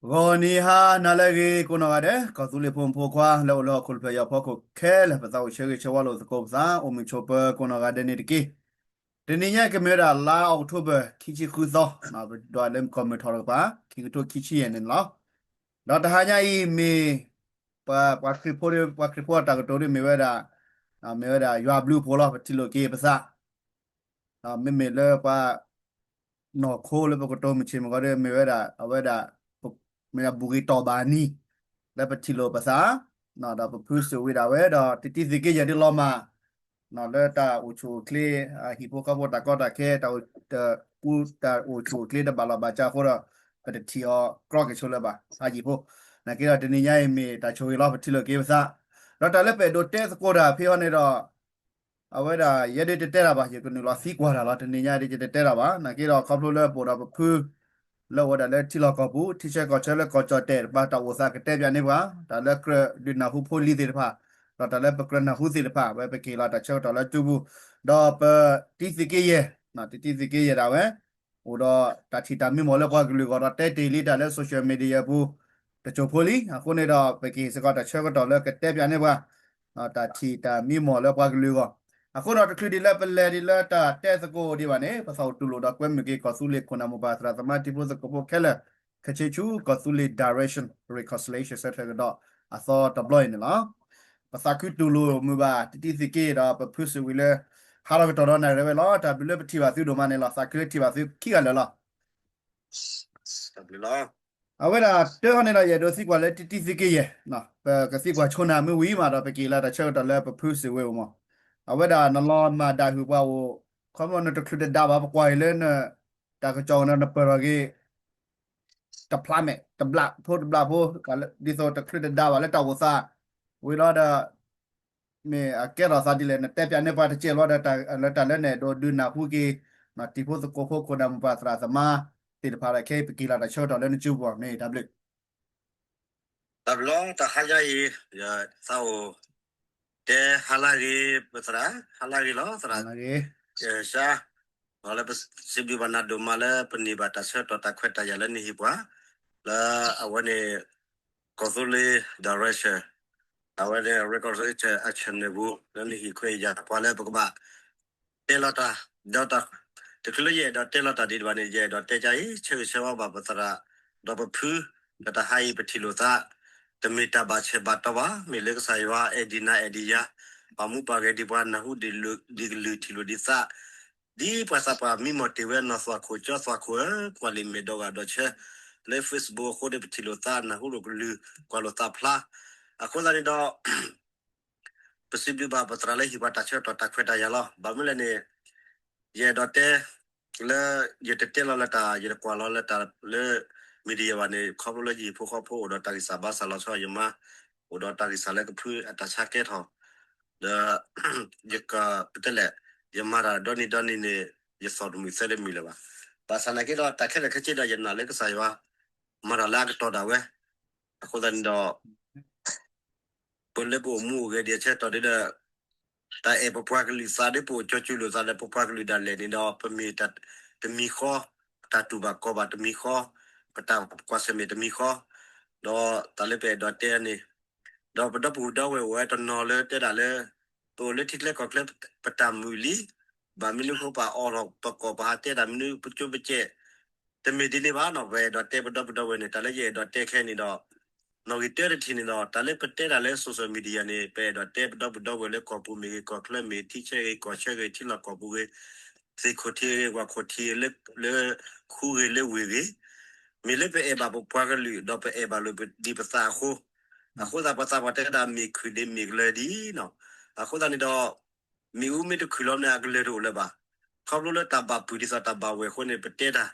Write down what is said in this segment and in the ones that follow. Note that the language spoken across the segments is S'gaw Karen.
ဂီၤနံၤဟါနၤလၢအဂ့ၤ ကိးနီၢ်ဂၤဒဲး ကီၢ်သူလ့ၤဖိမုၣ်ဖိခွါ လၢအိၣ်လၢဟီၣ်ခိၣ်ဖျၢၣ်ယီၤဖီခိၣ်ခဲလၢာ် ပသးအိၣ်ဆၢဂ့ၤဆၢဝါလိာ်သကိးပသး အိၣ်မုာ်ဆိးပၢၤကိးနီၢ်ဂၤဒဲးန့ၣ်တက့ၢ်. တနံၤညါကမ့ၢ်ဝဲဒၣ်လါအီးကထိဘၢၣ် ခံဆံဃုသီ, ပဒွးလၢကီၢ်မုၢ်ထီၣ်တကပၤ ခံကထိခံဆံယဲၢ်န့ၣ်လီၤ. ဒီးတဟါညါအံၤမ့ၢ် ပှၤခရံာ်ဖိ ပှၤခရံာ်ဖိအတၢ်ကတိၤဒ်မ့ၢ်ဝဲဒၣ် မ့ၢ်ဝဲဒၣ်ယွၤဘျုးဖှိၣ်လီၤ ပထံၣ်လိာ်က့ၤပသး မ့မ့ၢ်လၢပှၤ နီၢ်ခိလၢပကတိၤမုၢ်ဆ့ၣ်မုၢ်ဂီၤဒီး မ့ၢ်ဝဲဒၣ် အဝဲဒၣ် မ့ၢ်ဒၣ်ဘူၣ်ဂ့ၤတီၢ်ဘၣ်နံၤ လၢပထံၣ်လိာ်ပသး ဒီးပဖုစူးဝံၤဒၣ်ဝဲ ဒီးတံတံသ့ၣ်က့ယဲၢ်ဒ်လီၤမၢ် လၢတၢ်အိၣ်ဆူၣ်အိၣ်ချ့ ဟံၣ်ဖိဃီဖိတၢ်ကီတၢ်ခဲ တၢ်အိၣ်ဆူၣ်အိၣ်ချ့တဘၣ်လီၢ်ဘၣ်စးအဃိဒီး ပတထံၣ်အီၤကြီက့ၤဆိလၢၤဘၣ် အဟံၣ်ဖိ နာ်က့ဒီးတနံၤညါအံၤမ့ၢ်တၢ်ဆိၣ်ဂ့ၤလီၤ ပထံၣ်လိာ်က့ၤပသး ဒီးတၢ်လၢပအဲၣ်ဒိးတဲသကိးတၢ်ဖဲအံၤန့ၣ်ဒီး အဝဲဒၣ်ယဲဒၣ်တတဲတၢ်ဘၣ် ယကနုာ်လီၤသံကွၢ်တၢ်လီၤ တနံၤညါဒ်ယတတဲတၢ်ဘၣ် နာ်က့ဒီးခီဖျိလၢပအိၣ်ဒီးပဖု လၢအိၣ်ဝဲဒၣ်လၢထံလီၢ်ကီၢ်ပူၤ ထံဆၢကီၢ်ဆၢလၢကီၢ်ကၠီၣ်တဲၣ်တဖၣ် တၢ်အိၣ်သးကတဲပၠးန့ၢ်ပှၤ တၢ်လၢကြၢးဒုးနၢ်ဟူဖိလံၤသ့ၣ်တဖၣ် ဒီးတၢ်လၢပကြၢးနၢ်ဟူသ့ၣ်တဖၣ် ဝဲပကဟ့ၣ်လီၤတၢ်ဆၢကတီၢ်လၢတုၤပူၤ ဒီးပတံတံသ့ၣ်က့ယဲၢ် တံတံသ့ၣ်က့ယဲၢ်ဒၣ်ဝဲ အိၣ်ဒီးတၢ်ထံၣ်တၢ်မံမီၢ်လၢပှၤကလုာ်အဂီၢ်ဒီးတဲတ့ၢ်လံတၢ်လၢ social media ပူၤ တစိၢ်ဖိလံ အဃိန့ၣ်ဒီး ပကဟ့ၣ်စ့ၢ်ကီးတၢ်ဆၢကတီၢ်လၢကတဲပၠးန့ၢ်ပှၤ တၢ်ထံၣ်တၢ်မံမီၢ်လၢပှၤကလုာ်အဂီၢ် အဃိဒီးတချုးဒ်လၢပလဲၤဒ်လၢတၢ်တဲသကိးဒံးဘၣ်န့ၣ် ပသးအိၣ်တူၢ်လိာ်ဒီးကွဲမုာ်က့ၤကီၢ်သူလ့ၤခိၣ်နၢ်မိၢ်ပၢ်သရၣ်သမါတံၤဖိသကိးဖိခဲလၢာ် ခဲဆ့ဆူကီၢ်သူလ့ၤ direction reconciliation ဆၢထၢၣ်ကဒီးအသီတဘျီအံၤန့ၣ်လီၤ. ပသးခုတူၢ်လိာ်မုာ်ဘၣ်တံတံသ့ၣ်က့ဒီးပဖုစူးဝံၤလၢ ဟးထီၣ်ကတီၢ်ဒီးနၣ်ရံၣ်ဝဲလီၤ တၢ်ဘျုးလၢပထံၣ်ဘၣ်သုဒိၣ်မးန့ၣ်လီၤ သးခုလၢထံၣ်ဘၣ်သုခံဂၤလၢာ်လီၤ အဝဲဒၣ်တၢ်ဟီန့ၣ်ဒီး ယအဲၣ်ဒိးသံကွၢ်လၢတံတံသ့ၣ်က့ယဲၢ်, ပကသံကွၢ်ဆိနၤမ့ၢ်ဝံၤမးဒီး ပကဟ့ၣ်လီၤတၢ်ဆၢကတီၢ်လၢပဖုစူးဝံၤအိၣ်မး, အဝဲဒၣ်နလီၤမၢ်ဒၣ်ဟုၣ်ပှၤအိၣ်, ခီဖျိနတချုးတဒါဘၣ် ပကွၢ်အံၤလၢနတၢ်ကစီၣ်န့ၣ် နပၢၢ်ထီၣ်က့ၤ တဖျါမဲာ် တဘျးဖိတဘျးဖိ, ဒ်သိးတချုးတဒါဘၣ်လၢတၢ်အိၣ်သး, ဝံၤလီၤဒီး မ့ၢ်အကဲထီၣ်သးဒ်လဲၣ် နတဲပၠးန့ၢ်ပှၤတကဲလီၤဒီး လၢတၢ်လၢနအဲၣ်ဒိးဒုးနၢ်ဟူက့ၤ တံၤဖိသကိးဖိခိၣ်နၢ်မိၢ်ပၢ်သရၣ်သမါသ့ၣ်တဖၣ်ဒီး ခဲအံၤပကဟ့ၣ်လီၤတၢ်ဆၢကတီၢ်လၢနစုပူၤ မ့ၢ်တၢ်ဘျုး တၢ်ဘျုးလီၤ တဟါညါအံၤ သးအိၣ် တဲဟါလၢဂ့ၤ ပသရၣ် ဟါလၢဂ့ၤလီၤ သရၣ် စါ လၢပစံးဘျုးဘၣ်နၤဒိၣ်မးလၢပန့ၢ်ဘၣ်တၢ်ဆၢကတီၢ်တၢ်ခွဲးတၢ်ယာ်လၢနဟ့ၣ်ပှၤ လၢအဝဲန့ၣ် ကီၢ်သူလ့ၤ direction အဝဲန့ၣ် reconciliation action န့ၣ်ပူၤ လၢနဟ့ၣ်ခွဲးယာ်ပှၤလၢပကဘၣ် တဲလီၤတၢ် ဒီး တချုးလၢယအဲၣ်ဒိးတဲလီၤတၢ်ဒံးဘၣ်န့ၣ် ယအဲၣ်ဒိးတဲကအံၤ ဆၢဂ့ၤဆၢဝါဘၣ်ပသရၣ် ဒီးပဖု ဒီးတဟါအံၤပထံၣ်လိာ်သး တမ့ၢ်တၢ်ဘၣ်ဆဲးဘၣ်တီဘၣ် မ့ၢ်လၢကစၢ်ယွၤအဲၣ်ဒိးနၤအဲၣ်ဒိးယၤ ပှၤမူပှၤဂဲၤဒ်ပှၤနၢ်ဟူဒ်ကလုာ်ထံၣ်လိာ်ဒ်သး ဒ်ပှၤသးပှၢ်မံမီၢ်တ့ၢ်ဝဲနီၢ်သွၣ်ခိၣ်ကၠီသွၣ်ခိၣ်ဧၢ ကွၢ်လံာ်မဲာ်ဒီဂၤဒီးဆၢ လၢ Facebook အဃိဒီးပထံၣ်လိာ်သး နၢ်ဟူလိာ်ကလုၢ် ကွၢ်လိာ်သးဖျါ အဃိသတးန့ၣ်ဒီး ပစံးဘျုးဘၣ်ပသရၣ်လၢဟ့ၣ်ပှၤတၢ်ဆၢကတီၢ်တၢ်ခွဲးတၢ်ယာ်လီၤ. ဘၣ်မနုၤလဲၣ်န့ၣ် ယအဲၣ်ဒိးတဲ လၢ ယတတဲလီၤလၢတၢ် ယတကွၢ်လီၤလၢတၢ်လၢ media ဘၣ်န့ၣ် ခီဖျိလၢယဟံၣ်ဖိဃီဖိအိၣ်ဒီးတၢ်ဂံၢ်စၢ်ဘါစၢ်လီၤဆီယမါ အိၣ်ဒီးတၢ်ဂံၢ်စၢ်လၢကဖုအတၢ်ဆါကဲထီၣ် ဒီး ယကပတဲလဲၣ် ယမၤတၢ်ဒီနံၤဒီနံၤန့ၣ် ယသီၣ်တမုာ်သဲတမုာ်လၢၤဘၣ်. ဘၣ်ဆၣ်နာ်က့ဒီး တၢ်ခဲလၢာ်ခဲဆ့ဒီးယနာ်လၢကစၢ်ယွၤ မၤတၢ်လၢအကတီၢ်ဒၣ်ဝဲ အဃိသတးန့ၣ်ဒီး ပလၢပအိၣ်မူအိၣ်ဂဲၤဒ်အဆၢကတီၢ်ဒ်ဒီး တၢ်အဲၣ်ပပှၤကလုာ်သးဒီး ပအိၣ်ကၠီကၠူလိာ်သးဒီး ပပှၤကလုာ်ဒၣ်လဲာ်န့ၣ်ဒီး ပမ့ၢ်တမံၤဃီ ပတၢ်တူၢ်ဘၣ်ခီၣ်ဘၣ်တမံၤဃီ ပတၢ်ကွၢ်ဆၢၣ်မဲာ်တမံၤဃီ ဒီးတၢ်လၢပအဲၣ်ဒိးတဲန့ၣ် ဒီးပဒီပုၢ်ဒီဝဲၢ်အိၣ်ဝဲတနီၤလၢတဲဒၣ်လၢ ပအိၣ်လၢထံချၢကီၢ်ချၢ ပတၢ်မုာ်လံ ဘၣ်မနုၤဃိပှၤအိးထီၣ်ပကိာ်ပဟးတဲတၢ်မနုၤပကၠိပကဲး တမ့ၢ်ဒ်န့ၣ်ဘၣ်နီၤ ပအဲၣ်ဒိးတဲပဒီပုၢ်ဒီဝဲၢ်န့ၣ် တၢ်လၢယအဲၣ်ဒိးတဲခဲအံၤန့ၣ်ဒီး နီၣ်ဂံၢ်တၢတထံၣ်န့ၣ်ဒီး တၢ်လၢပတဲတၢ်လၢ social media န့ၣ် ပအဲၣ်ဒိးတဲပဒီပုၢ်ဒီဝဲၢ်လၢကီၢ်ပူၤမ့ၢ်ဂ့ၤ ကီၢ်ချၢမ့ၢ်ဂ့ၤ ထံဆၢဂ့ၤ ကီၢ်ဆၢဂ့ၤ ထံလီၢ်ကီၢ်ပူၤဂ့ၤ သ့ၣ်ခိၣ်ထံးဂ့ၤ ဝၣ်ခိၣ်ထံးဂ့ၤ လၢ လၢခူဂ့ၤလၢဝ့ၢ်ဂ့ၤ မ့ၢ်လၢပအဲၣ်ဘၣ်ပပှၤကလုာ် ဒီးပအဲၣ်ဘၣ်လိာ်ဒ်ပသးအဃိ အဃိသတးပှၤသးပှၢ်တဲဒၣ်မ့ၢ်ခုၣ်ဒ့မ့ၢ်ကလၢၤဒ်နီၤ အဃိသတးန့ၣ်ဒီး မ့ၣ်အူမ့ၢ်တခုၣ်လီၤန့ၣ် အကလၢၤတအိၣ်လၢၤဘၣ်. ခီဖျိလၢတၢ်ဘၣ်ပုၢ်ဒ်သိးတၢ်ဘၣ်ဝဲၢ်အဃိန့ၣ် ပတဲတၢ်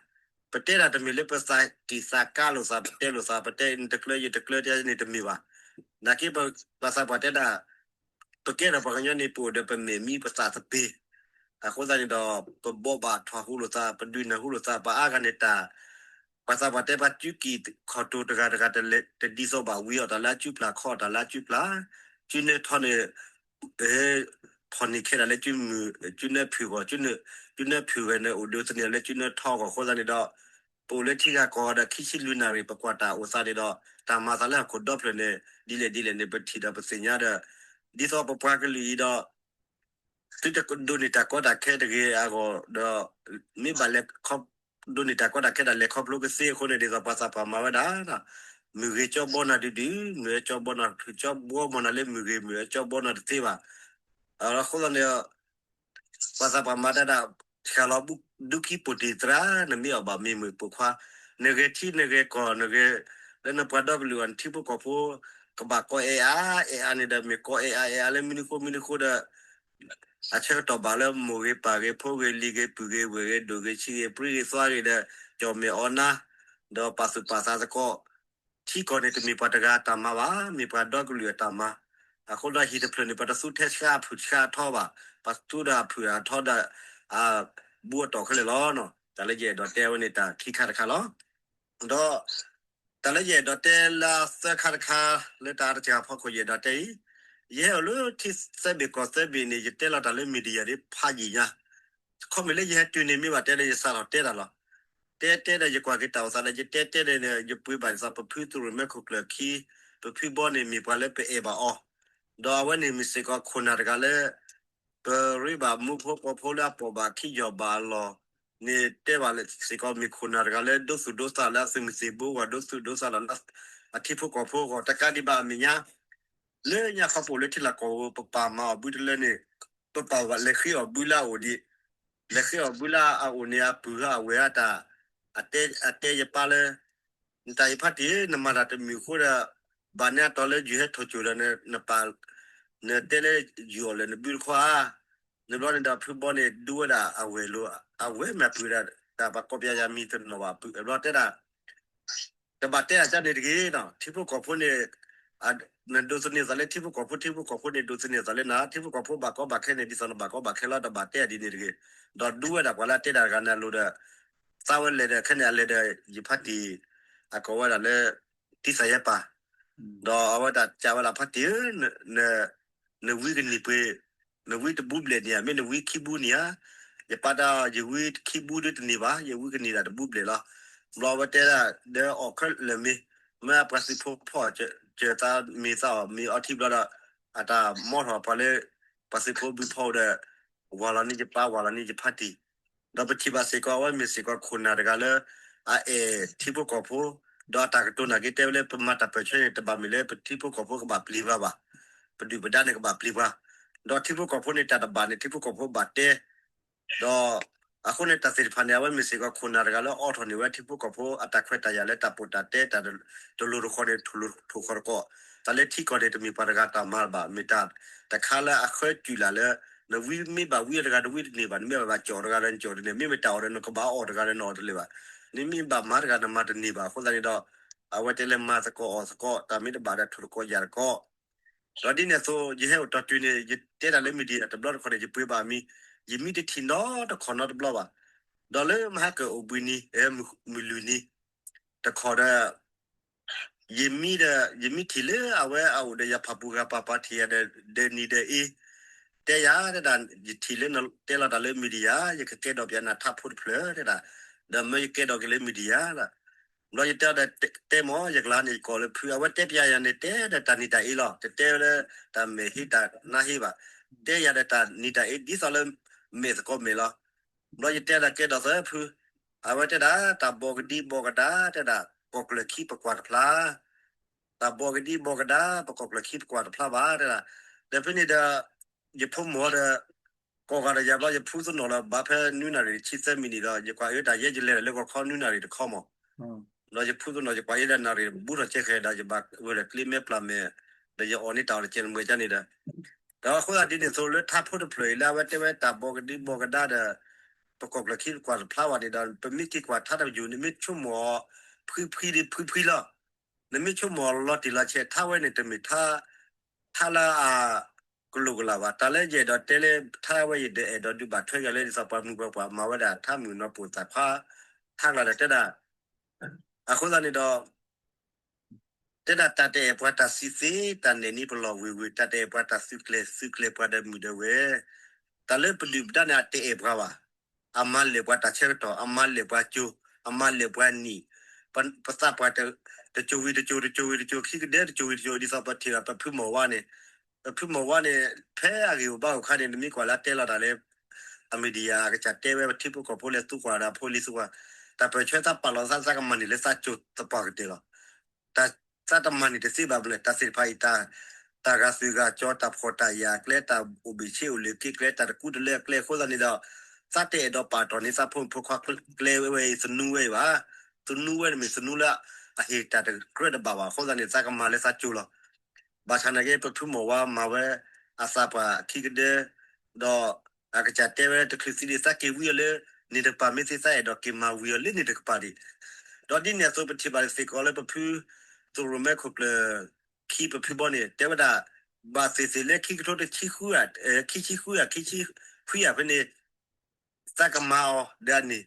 ပတဲတၢ်တမ့ၢ်လၢပသးကံၢ်သးကါလိာ်သး ပတဲလိာ်သး ပတဲနတကျၢၤယတကျၢၤတဲန့ၣ်တမ့ၢ်ဘၣ်. နာ်က့ပှၤသးပှၢ်တဲဒၣ် ပကဲထီၣ်ပှၤကညီန့ၣ် ပအိၣ်ဒီးပမဲာ်မံပသးသပ့ၤ အဃိသတးန့ၣ်ဒီး ပဘိးဘၣ်ထီၣ်ဟူလိာ်သး ပဒုးနၢ်ဟူလိာ်သး ပှၤအါဂၤန့ၣ်တၢ် ပှၤသးပှၢ်တဲပှၤစုကံၢ်ခီၣ်တိၤတဂၤတဂၤ တဒ်သိးဘၣ်ဝံၤအီၤ တၢ်လၢအစုပျၢ်ခီၣ် တၢ်လၢအစုပျၢ် စုနၢထီန့ၣ် ဖီၣ်န့ၢ်ခဲဒၣ်လၢစုမုၢ် စုနၢဖုၣ်ဂီၢ် စုနၢဖုၣ်ဂီၢ်န့ၣ် အိၣ်ဒိးသန့ၤလၢစုနၢထီဂီၢ်အဃိသတးန့ၣ်ဒီး ပအိၣ်လၢထံဂၤကီၢ်ဂၤဒီး ခံဆံလွံၢ်နၣ်ရံၣ် ပကွၢ်တၢ်အိၣ်သးန့ၣ်ဒီး တၢ်မၤသးလၢဟီၣ်ခိၣ်ဒီဖျၢၣ်န့ၣ် ဒ်လဲၣ်ဒ်လဲၣ်န့ၣ် ပထံၣ်ဒီးပသ့ၣ်ညါဒီး ဒ်သိးပပှၤကလုာ်အံၤဒီး သုတဒိးန့ၢ်တၢ်ကီတၢ်ခဲတဂ့ၤအဂီၢ်ဒီး မ့ၢ်ဘၣ်လဲၤခီ ဒိးန့ၢ်တၢ်ကီတၢ်ခဲဒၣ်လဲၤခီဖျိကသ့အဃိန့ၣ် ဒ်သိးပှၤသးပှၢ်မၤဝဲဒၣ် မုၢ်ဂ့ၤကၠီဘီနၤဒုးဒုး မုၢ်အၢကၠီဘီနၤ ထုးကၠီဘီမၤနၤလၢမုၢ်ဂ့ၤ မုၢ်အၢကၠီဘီနၤတသ့ဘၣ်. အဃိသတးန့ၣ် ပှၤသးပှၢ်မၤတၢ်ဒၣ် ဆှၢလီၤဒူခံပိာ်တ့ၢ်သရၣ် နမ့ၢ်အီၣ်ဘၣ်မ့ၢ်မုာ်ပိာ်ခွါ, နဂဲၤထံနဂဲၤကီၢ် နဂဲၤ လၢနပှၤဒီကလုာ်အီၤ နထံဖိကီၢ်ဖိ ကဘၣ်ကီအဲၣ်အါ အဲၣ်အါန့ၣ်ဒီး မ့ၢ်ကီအဲၣ်အါ အဲၣ်အါလၢမနုၤဃိမနုၤဃိဒီး အဆၢကတီၢ်ဘၣ်လၢမိၢ်ဂ့ၤပၢ်ဂ့ၤ ဖိဂ့ၤလံၤဂ့ၤ ပုၢ်ဂ့ၤဝဲၢ်ဂ့ၤ ဒိၣ်ဂ့ၤဆံးဂ့ၤ ပြံဂ့ၤသွါဂ့ၤဒီး ကၠီၣ်မဲာ်အီနါ ဒီးပာ်သူၣ်ပာ်သးသကိး ထံကီၢ်န့ၣ် တမ့ၢ်ပှၤတဂၤအတၢ်မၤဘၣ်, မ့ၢ်ပှၤဒီကလုာ်အတၢ်မၤ. အဃိဒီးဟံၣ်တဖျၢၣ်န့ၣ် ပှၤတသူထဲဆှါအဖုၣ်ဆှါအထီဘၣ်, ပှၤသူဒီးအဖုၣ်အထီဒီး အဘူးအတီၢ်ခဲလၢာ်လီၤ. တၢ်လၢယအဲၣ်ဒိးတဲဝဲန့ၣ် တၢ်ခံခါတခါလီၤ. ဒီး တၢ်လၢယအဲၣ်ဒိးတဲလၢအသၢခါတခါ လၢတၢ်အါတက့ၢ်အဖီခိၣ် ယအဲၣ်ဒိးတဲအံၤ, ယဟဲအိၣ်လၢထံသၢဘ့ၣ်ကီၢ်သၢဘ့ၣ်န့ၣ် ယတဲလီၤတၢ်လၢ media ဒ်ဖးယံာ်ညါ, ခီမ့ၢ်လၢယဟဲတုၤန့ၣ် မ့ၢ်ဘၣ်တဲဒီးယစးထီၣ်တဲတၢ်လီၤ. တဲတဲဒီးယကွၢ်က့ၤတၢ်အိၣ်သးဒီး ယတဲတဲန့ၣ် ယပှ့ၤဘၣ်ဒ်သိး ပဖုသရိာ်မဲခိၣ်ကျၢၢ်ခံ, ပဖုဘီန့ၣ်မ့ၢ်ပှၤလၢပအဲၣ်ဘၣ်အီၤ, ဒီးအဝဲန့ၣ်မ့ၢ်စ့ၢ်ကီးခိၣ်နၢ်တဂၤလၢ ပရ့ဘၣ်မူဖိပှီၤဖိလၢအပိာ်ဘၣ်ခံယီၢ်ဘၣ်အလီၢ်န့ၣ် တဲဘၣ်စ့ၢ်ကီးမ့ၢ်ခိၣ်နၢ်တဂၤလၢဒိသူၣ်ဒိသးလၢအသုးမုၢ်သံၣ်ဘိအဂီၢ် ဒိသူၣ်ဒိသးလီၤလၢအထံဖိကီၢ်ဖိအဂီၢ် တကးဒံးဘၣ်အမဲာ်ညါ လၢညါခီပအိၣ်လၢထံလီၢ်ကီၢ်ပူၤ ပပာ်မၤအီၤဘုတလၢန့ၣ် ပပာ်ဝဲလဲၤဃ့အီၣ်ဘုလၢအအိၣ်ဒံး, လဲၤဃ့အီၣ်ဘုလၢအအိၣ်န့ၣ် အပုၢ်ဧါအဝဲၢ်ဧါတၢ်, အတဲယပၢ်လၢ နတၢ်အံၤဖါတံၢ် နမၤတၢ်တမုာ်အဃိဒီး ဘၣ်န့ၢ်အတီၤလၢယုၢ်ဟဲထိၣ်ကၠိၣ်ဒီး နပာ် နတဲလၢယုၢ်အီၣ်လၢနဘုတခီဧါ. နဘျီန့ၣ်ဒီးဖုဘီန့ၣ် ဒူဝဲဒၣ်အဝဲၢ်လီၤ, အဝဲၢ်မ့ၢ်အပုၢ်ဒၣ် တၢ်ပှၤကီၢ်ပယါယၤမံၤတနီၤဘၣ် အဘျီတဲဒၣ် တဘၣ်တဲအတၢ်န့ၣ်တဂ့ၤ, ထံဖိကီၢ်ဖိန့ၣ် နဒိးသန့ၤသးလၢထံဖိကီၢ်ဖိ ထံဖိကီၢ်ဖိန့ၣ် ဒိးသန့ၤသးလၢနၤ, ထံဖိကီၢ်ဖိဘၣ်ကီဘၣ်ခဲန့ၣ် ဒ်သိးနဘၣ်ကီဘၣ်ခဲလီၤ တဘၣ်တဲအဒ်န့ၣ်တဂ့ၤ. ဒီးဒူဝဲဒၣ်ပှၤလၢအတဲတၢ်တဂၤန့ၣ်အလိၤဒီး သးဝဲလဲၤဒီးခဲန့ၣ် အလဲၤဒီးယဖါတံၢ် အကိးဝဲဒၣ်လၢ တံၢ်သးယဲပၢ်, ဒီးအဝဲဒၣ်ကးဝဲဒၣ်ဖါတံၢ်ဧၢ နဝံကနံၣ်ပှ့ၤ နဝံတဘူဘျဲၣ်န့ၣ်ဧါ မ့ၢ်နဝံခံဘူန့ၣ်ဧါ. ယပၢ်တဲ ယဝံခံဘူဒ်တန့ၢ်ဘၣ်, ယဝံကနံၣ်ဒၣ်တဘူဘျဲၣ်လီၤ. ဘျီဝဲတဲဒၣ် ဒီးအီၣ်ခဲလၢာ်မ့ၢ် မ့ၢ်ပှၤသုးဖိဖီၣ်စၢၤသးမ့ၢ်သးအီၣ်မ့ၢ်အီထံဘျီဒီး အတၢ်မီထီၣ်ပှၤလၢ ပှၤသုးဖိဘုဖီၣ်ဒီး ဝၤလီၤန့ၢ်ယပၢ် ဝၤလီၤန့ၢ်ယဖါတံၢ် ဒီးပထံၣ်ဘၣ်စ့ၢ်ကီး အဝဲမ့ၢ်စ့ၢ်ကီးခိၣ်နၢ်တဂၤလၢ အအဲၣ်ထံဖိကီၢ်ဖိ, ဒီးအတၢ်ကတိၤနာ်က့တဲဝဲလၢ ပမၤတၢ်ပၢၢ်ဆၢန့ၣ် တဘၣ်မ့ၢ်လၢပထံဖိကီၢ်ဖိကဘၣ်ပျံၤပှၤဘၣ်, ပဒုၣ်ပဒါန့ၣ်ကဘၣ်ပျံၤပှၤ, ဒီးထံဖိကီၢ်ဖိန့ၣ် တၢ်တဘၣ်န့ၣ် ထံဖိကီၢ်ဖိဘၣ်တဲ, ဒီးအဃိန့ၣ် တၢ်သ့ၣ်တဖၣ်န့ၣ် အဝဲမ့ၢ်စ့ၢ်ကီးခိၣ်နၢ်တဂၤလၢအီထီၣ်န့ၢ်ဝဲထံဖိကီၢ်ဖိ အတၢ်ခွဲးတၢ်ယာ်လၢတၢ်ပိာ်တၢ်တဲတၢ်တလိၤတဃီၤန့ၣ် ထိၣ်လိၤထိၣ်ဃီၤတက့ၢ်. တၢ်လၢထံကီၢ်န့ၣ် တမ့ၢ်ပှၤတဂၤတၢ်မၤဘၣ်, မ့ၢ်တၢ်တခါလၢအဃၢကၠူၣ်လၢ်လၢ နဝံမ့ၢ်ဘၣ်ဝံအီၤတဂၤဒီးဝံတန့ၢ်ဘၣ်, နမ့ၢ်ဘၣ်ကၠီၣ်အီၤတဂၤဒီးကၠီၣ်တန့ၢ်, မ့မ့ၢ်တၢ်အီၣ်ဒီးနကဘၣ်အီၣ်တဂၤဒီးနအီၣ်တန့ၢ်ဘၣ်, နမ့ၢ်ဘၣ်မၤတဂၤနမၤတန့ၢ်ဘၣ်. အဃိသတးန့ၣ်ဒီး အဝဲတဲလၢမၤသကိးအီၣ်သကိး တၢ်မ့ၢ်တဘၣ်ဒီးထိၣ်တကီၢ်ယာ်တကီၢ် ဒီးဒ်န့ၣ်အသိး ယဟဲအိၣ်တီတုၤန့ၣ် ယတဲတၢ်လၢ media တဘျီတခီၣ်န့ၣ် ယပှ့ၤဘၣ်မံၤ, ယမံတထံၣ်နီတခီၣ်နီတဘျီဘၣ်. ဒီးလၢမဟါကၢၣ်အိၣ်ဘှံးနံၤ မုၢ်လွံၢ်နံၤ တခီၣ်ဒီး ယမံဒီး ယမံထံၣ်လၢအဝဲအအိၣ်ဒီးယၤဖးပူၤဂၤ ပာ်ပာ်ထံၣ်ယၤဒီး ဒဲးနံၤဒဲးအ့ တဲယၤတဒၣ် ယထံၣ်လၢနတဲလီၤတၢ်လၢ media ယကကဲဒိးပျးနၤထးဖိတဖျၢၣ်တဒၣ်, ဒီးမၢယကဲဒိးက့ၤလၢ media လီၤ. ဘျီယတဲအီၤဒီး တဲမ့ၢ် ယကလၤန့ၣ် ယကိးလၢဖု အဝဲတဲပျးယၤန့ၣ် တဲဒီးတၢ်နံၤတၢ်အ့လီၤ. တတဲဝဲလၢတၢ်မဲာ်ဟ့တၢ်နါဟ့ဘၣ်. တဲယၤဒီးတၢ်နံၤတၢ်အ့ ဒ်သိးလၢမဲာ်သကိးမဲာ်လီၤ. ဘျီယတဲဒၣ်ကဲဒိးသၢဖု, အဝဲတဲဒၣ် တၢ်ဘီကဒံဘီကဒါ တဲဒၣ် ကီၢ်ကျၢၢ်ခံပကွၢ်တဖျါ တၢ်ဘီကဒံဘီကဒါ ပကီၢ်ကျၢၢ်ခံပကွၢ်တဖျါဘၣ် တဲဒၣ်. ဒီးဖဲန့ၣ်ဒီး ယဖိမုၣ်ဒီး ကိးဂၤဒီးယၤဘျီ ယဖုသနီၣ်လီၤ ဘၣ်ဖဲနွံနၣ်ရံၣ်ဆံသၢမံးနံးဒီး ယကွၢ်အၢတၢ်ယဲယလဲၤဒီးလၢဂီၤခီနွံနၣ်ရံၣ်တခီမး ဒီးယဖုသနီၣ် ယကွၢ်အၢဒီးနၣ်ရံၣ်ဘူးထီၣ်ကဲဃဲၤဒီး ယဘၣ်ဝဲဒီးကျ့မဲပျၢ်မဲာ် ဒီးယအီၣ်န့ၢ်တၢ်အီၣ်တကဲးတမှဲၤကန့ၣ်ဒီး ဒီးအဃိသတးဒ်န့ၣ်အသိးလၢထါဖိတဖျၢၣ်အံၤလၢအဝဲတဲဝဲတၢ်ဘီကဒံဘီကဒါဒီး ပကီၢ်ကျၢၢ်ခံပကွၢ်တဖျါဘၣ်န့ၣ်ဒီး ပမ့ၢ်က့ၤကွၢ်ထါတပယူာ် နမ့ၢ်ဆိကမိၣ်အီၤ ဖှံဖှံဒ်ဖှံဖှံလီၤ. နမ့ၢ်ဆိကမိၣ်အီၤလီၤတံၢ်လီၤဆဲး ထါဝဲန့ၣ်တမ့ၢ်ထါ ထါလၢအ ကလိာ်ကလာ်ဘၣ်. တၢ်လၢယအဲၣ်ဒိးတဲလၢ ထါဝဲယဒုးအဲၣ်ဒိးဒုးဘၣ်ထွဲယၤလၢ ဒ်သိးပှၤမုၢ်ပှၤပှၢ်မၤဝဲဒၣ်ထါမုၣ်နီၢ်ပိာ်သၣ်ခွါ ထါကျါဒီးတဲဒၣ် အဃိသတးန့ၣ်ဒီး တဲဒၣ်တၢ်တအဲၣ်ပှၤတၢ်စံးသ့ တၢ်နဲၣ်နံပလီၢ်ဝ့ၢ်ဝ့ၢ် တၢ်တအဲၣ်ပှၤတၢ်သုးကျဲၤ သုးကျဲၤပှၤဒီးမုၢ်ဒီးဝဲၢ် တၢ်လၢပဒုၣ်ပဒါန့ၣ် အတအဲၣ်ပှၤဘၣ်. အမၤလဲၢ်ပှၤတၢ်ဆၢကတီၢ် အမၤလဲၢ်ပှၤကၠိ အမၤလၢာ်ပှၤနံၣ်, ပသးပှၢ်တ, တစိၤဝံၤတစိၤ တစိၤဝံၤတစိၤ ခံကဒၢတစိၤဝံၤတစိၤ ဒ်သိးပထံၣ်ဘၣ် ပဖုမီၢ်ဝါန့ၣ်, ပဖုမီၢ်ဝါန့ၣ် ဖဲအဂ့ၢ်အိၣ်ဘၣ်အိၣ်ခါန့ၣ် နမ့ၢ်ကွၢ်လၢတဲလီၤတၢ်လၢ အမံၤဒံယၤ အကစၢ်တဲဝဲ ပထံဖိကီၢ်ဖိလဲၤသူကွၢ်ဒီးဖိလံၤသူကွၢ်, တၢ်ပၢၢ်ဆၢသးပာ်လီၤသး သးကမၤန့ၢ်လၢသးစိၤသပှၢ်ကတၢၢ်လီၤ. တၢ်, သးတမၤန့ၢ်တသ့ဘၣ်မနုၤလဲၣ် တၢ်သ့ၣ်တဖၣ်အံၤ တၢ်, တၢ်ဂာ်သူၣ်ဂာ်ကၠီ တၢ်ဖှီၣ်တၢ်ယာ်အကျဲ တၢ်အိၣ်ဘ့ၣ်ဆ့အိၣ်လ့ၤက့ၤကျဲ တၢ်တကူတလၢအကျဲ အဃိသတးန့ၣ်ဒီး သးတအဲၣ်ဒိးပာ်တီၢ်န့ၢ်သးဖိမုၣ်ဖိခွါကျဲ ဝဲအံၤသနူဝဲအံၤဘၣ်. သနူဝဲန့ၣ်မ့ၢ်သနူလၢအဟ့ၣ်တၢ်တကြၢးတဘၣ်ဘၣ် အဃိသတးန့ၣ် သးကမၤလၢသးစိၤလီၤ. ဘၣ်ဆၣ်နာ်က့ ပဖုမီၢ်ဝါမၤဝဲအသးပှၢ်ခံကဒၢ, ဒီးအကစၢ်တဲဝဲတချုးသံန့ၣ် သးက့ၤဝံအီၤလၢန့ၣ်တကပၤ မ့ၢ်သ့သးအဲၣ်ဒိးက့ၤမၤဝံၤအီၤလၢန့ၣ်တကပၤဒံး. ဒီးဒ်န့ၣ်အသိး ပထံၣ်ဘၣ်စ့ၢ်ကီးလၢပဖုသရိၣ်မဲခိၣ်ကျၢၢ် ခံပဖုဘီန့ၣ် တဲဝဲဒၣ် ဘၣ်သ့ၣ်သ့ၣ်လၢခံကထိတဆံဃု, ခံဆံဃုဧါ ခံဆံခွံဧါဖဲန့ၣ် သးကမၤအီၤဒီးအန့ၣ်,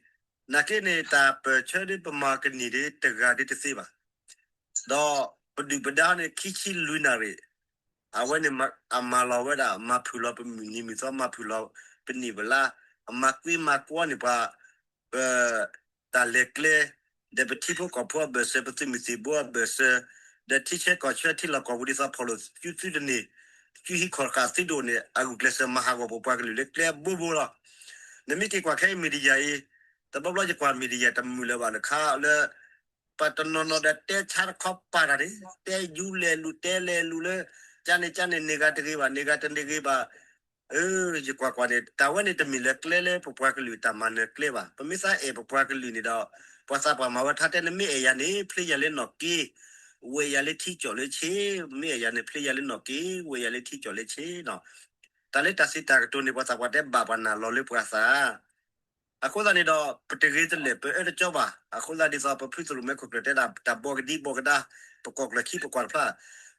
နာ်က့န့ၣ် တၢ်ပၢၢ်ဆၢဒ်ပမၤကန့ၢ်ဒ်တဂၤဒ်တသ့ဘၣ်. ဒီးပဒုၣ်ပဒါန့ၣ် ခံဆံလွံၢ်နၣ်ရံၣ်, အဝဲန့ၣ်အမၤလီၤဝဲဒၣ် မၤဖုၣ်လီၤပမုၢ်နံၤမုၢ်သီ မၤဖုၣ်လီၤပနံၣ်ပလါ, အမၤကွံမၤကွီန့ၢ်ပှၤ ပတၢ်လဲၤကျဲ, ဒီးပထံဖိကီၢ်ဖိအဘၢၣ်စၢၤ ပသုးမုၢ်သံၣ်ဘိအဘၢၣ်စၢၤ, ဒီးထံဆၢကီၢ်ဆၢထံလီၢ်ကီၢ်ပူၤဒ်သိးဖီၣ်လိာ်စုသုတန့ၢ်, စုဟံးခီၣ်ဃာ်သံဒိၣ်န့ၣ် အဂုာ်ကျဲးစၢးမၤဟးဂီၤပပှၤကလုာ်လၢကျဲအဘိဘိလီၤ. နမ့ၢ်က့ၤကွၢ်ခဲအံၤ media အံၤ, တဘျီဘျီယကွၢ် media တမုာ်လၢၤဘၣ်တခါလၢ ပှၤတနီၤနီၤဒီးတဲဆါတခီပာ်တၢ်န့ၣ် တဲယူၤလဲၤလူၤ တဲလဲၤလူၤလၢ ကန့ၣ်ကန့ၣ် န့ၢ်ဂၤတဂ့ၤဘၣ် န့ၢ်ဂၤတန့ၢ်ဂ့ၤဘၣ် ယကွၢ်ကွၢ်န့ၣ် တၢ်ဝဲန့ၣ်တမ့ၢ်လၢကျဲလၢပပှၤကလုာ်တၢ်မၤနၢၤကျဲဘၣ်. ပမ့ၢ်သးအဲၣ်ပပှၤကလုာ်န့ၣ်ဒီး ပှၤသးပှၢ်မၤဝဲထါတဲ နမ့ၢ်အဲၣ်ယၤန့ၣ် ဖျ့ယၤလၢနီၣ်က့, ဝဲၢ်ယၤလၢထံကၠီၣ်လၢဆ့, မ့ၢ်အဲၣ်ယၤန့ၣ် ဖျ့ယၤလၢနီၣ်က့, ဝဲၢ်ယၤလၢထံကၠီၣ်လၢဆ့နီၤ. တၢ်လၢတၢ်စံးတၢ်ကတိၤန့ၣ် ပှၤသးပှၢ်တဲဘၣ်ပှၤနၢ်လီၤလၢပှၤသး အဃိသတးန့ၣ်ဒီး ပတဂ့ၤတလဲာ် ပအၢတကၠီဘၣ်. အဃိသတးဒ်သိး ပဖုသရိၣ်မဲခိၣ်ကျၢၢ်တဲဒၣ် တၢ်ဘီကဒံဘီကဒါ, ပကီၢ်ကျၢၢ်ခံပကွၢ်တဖျါ,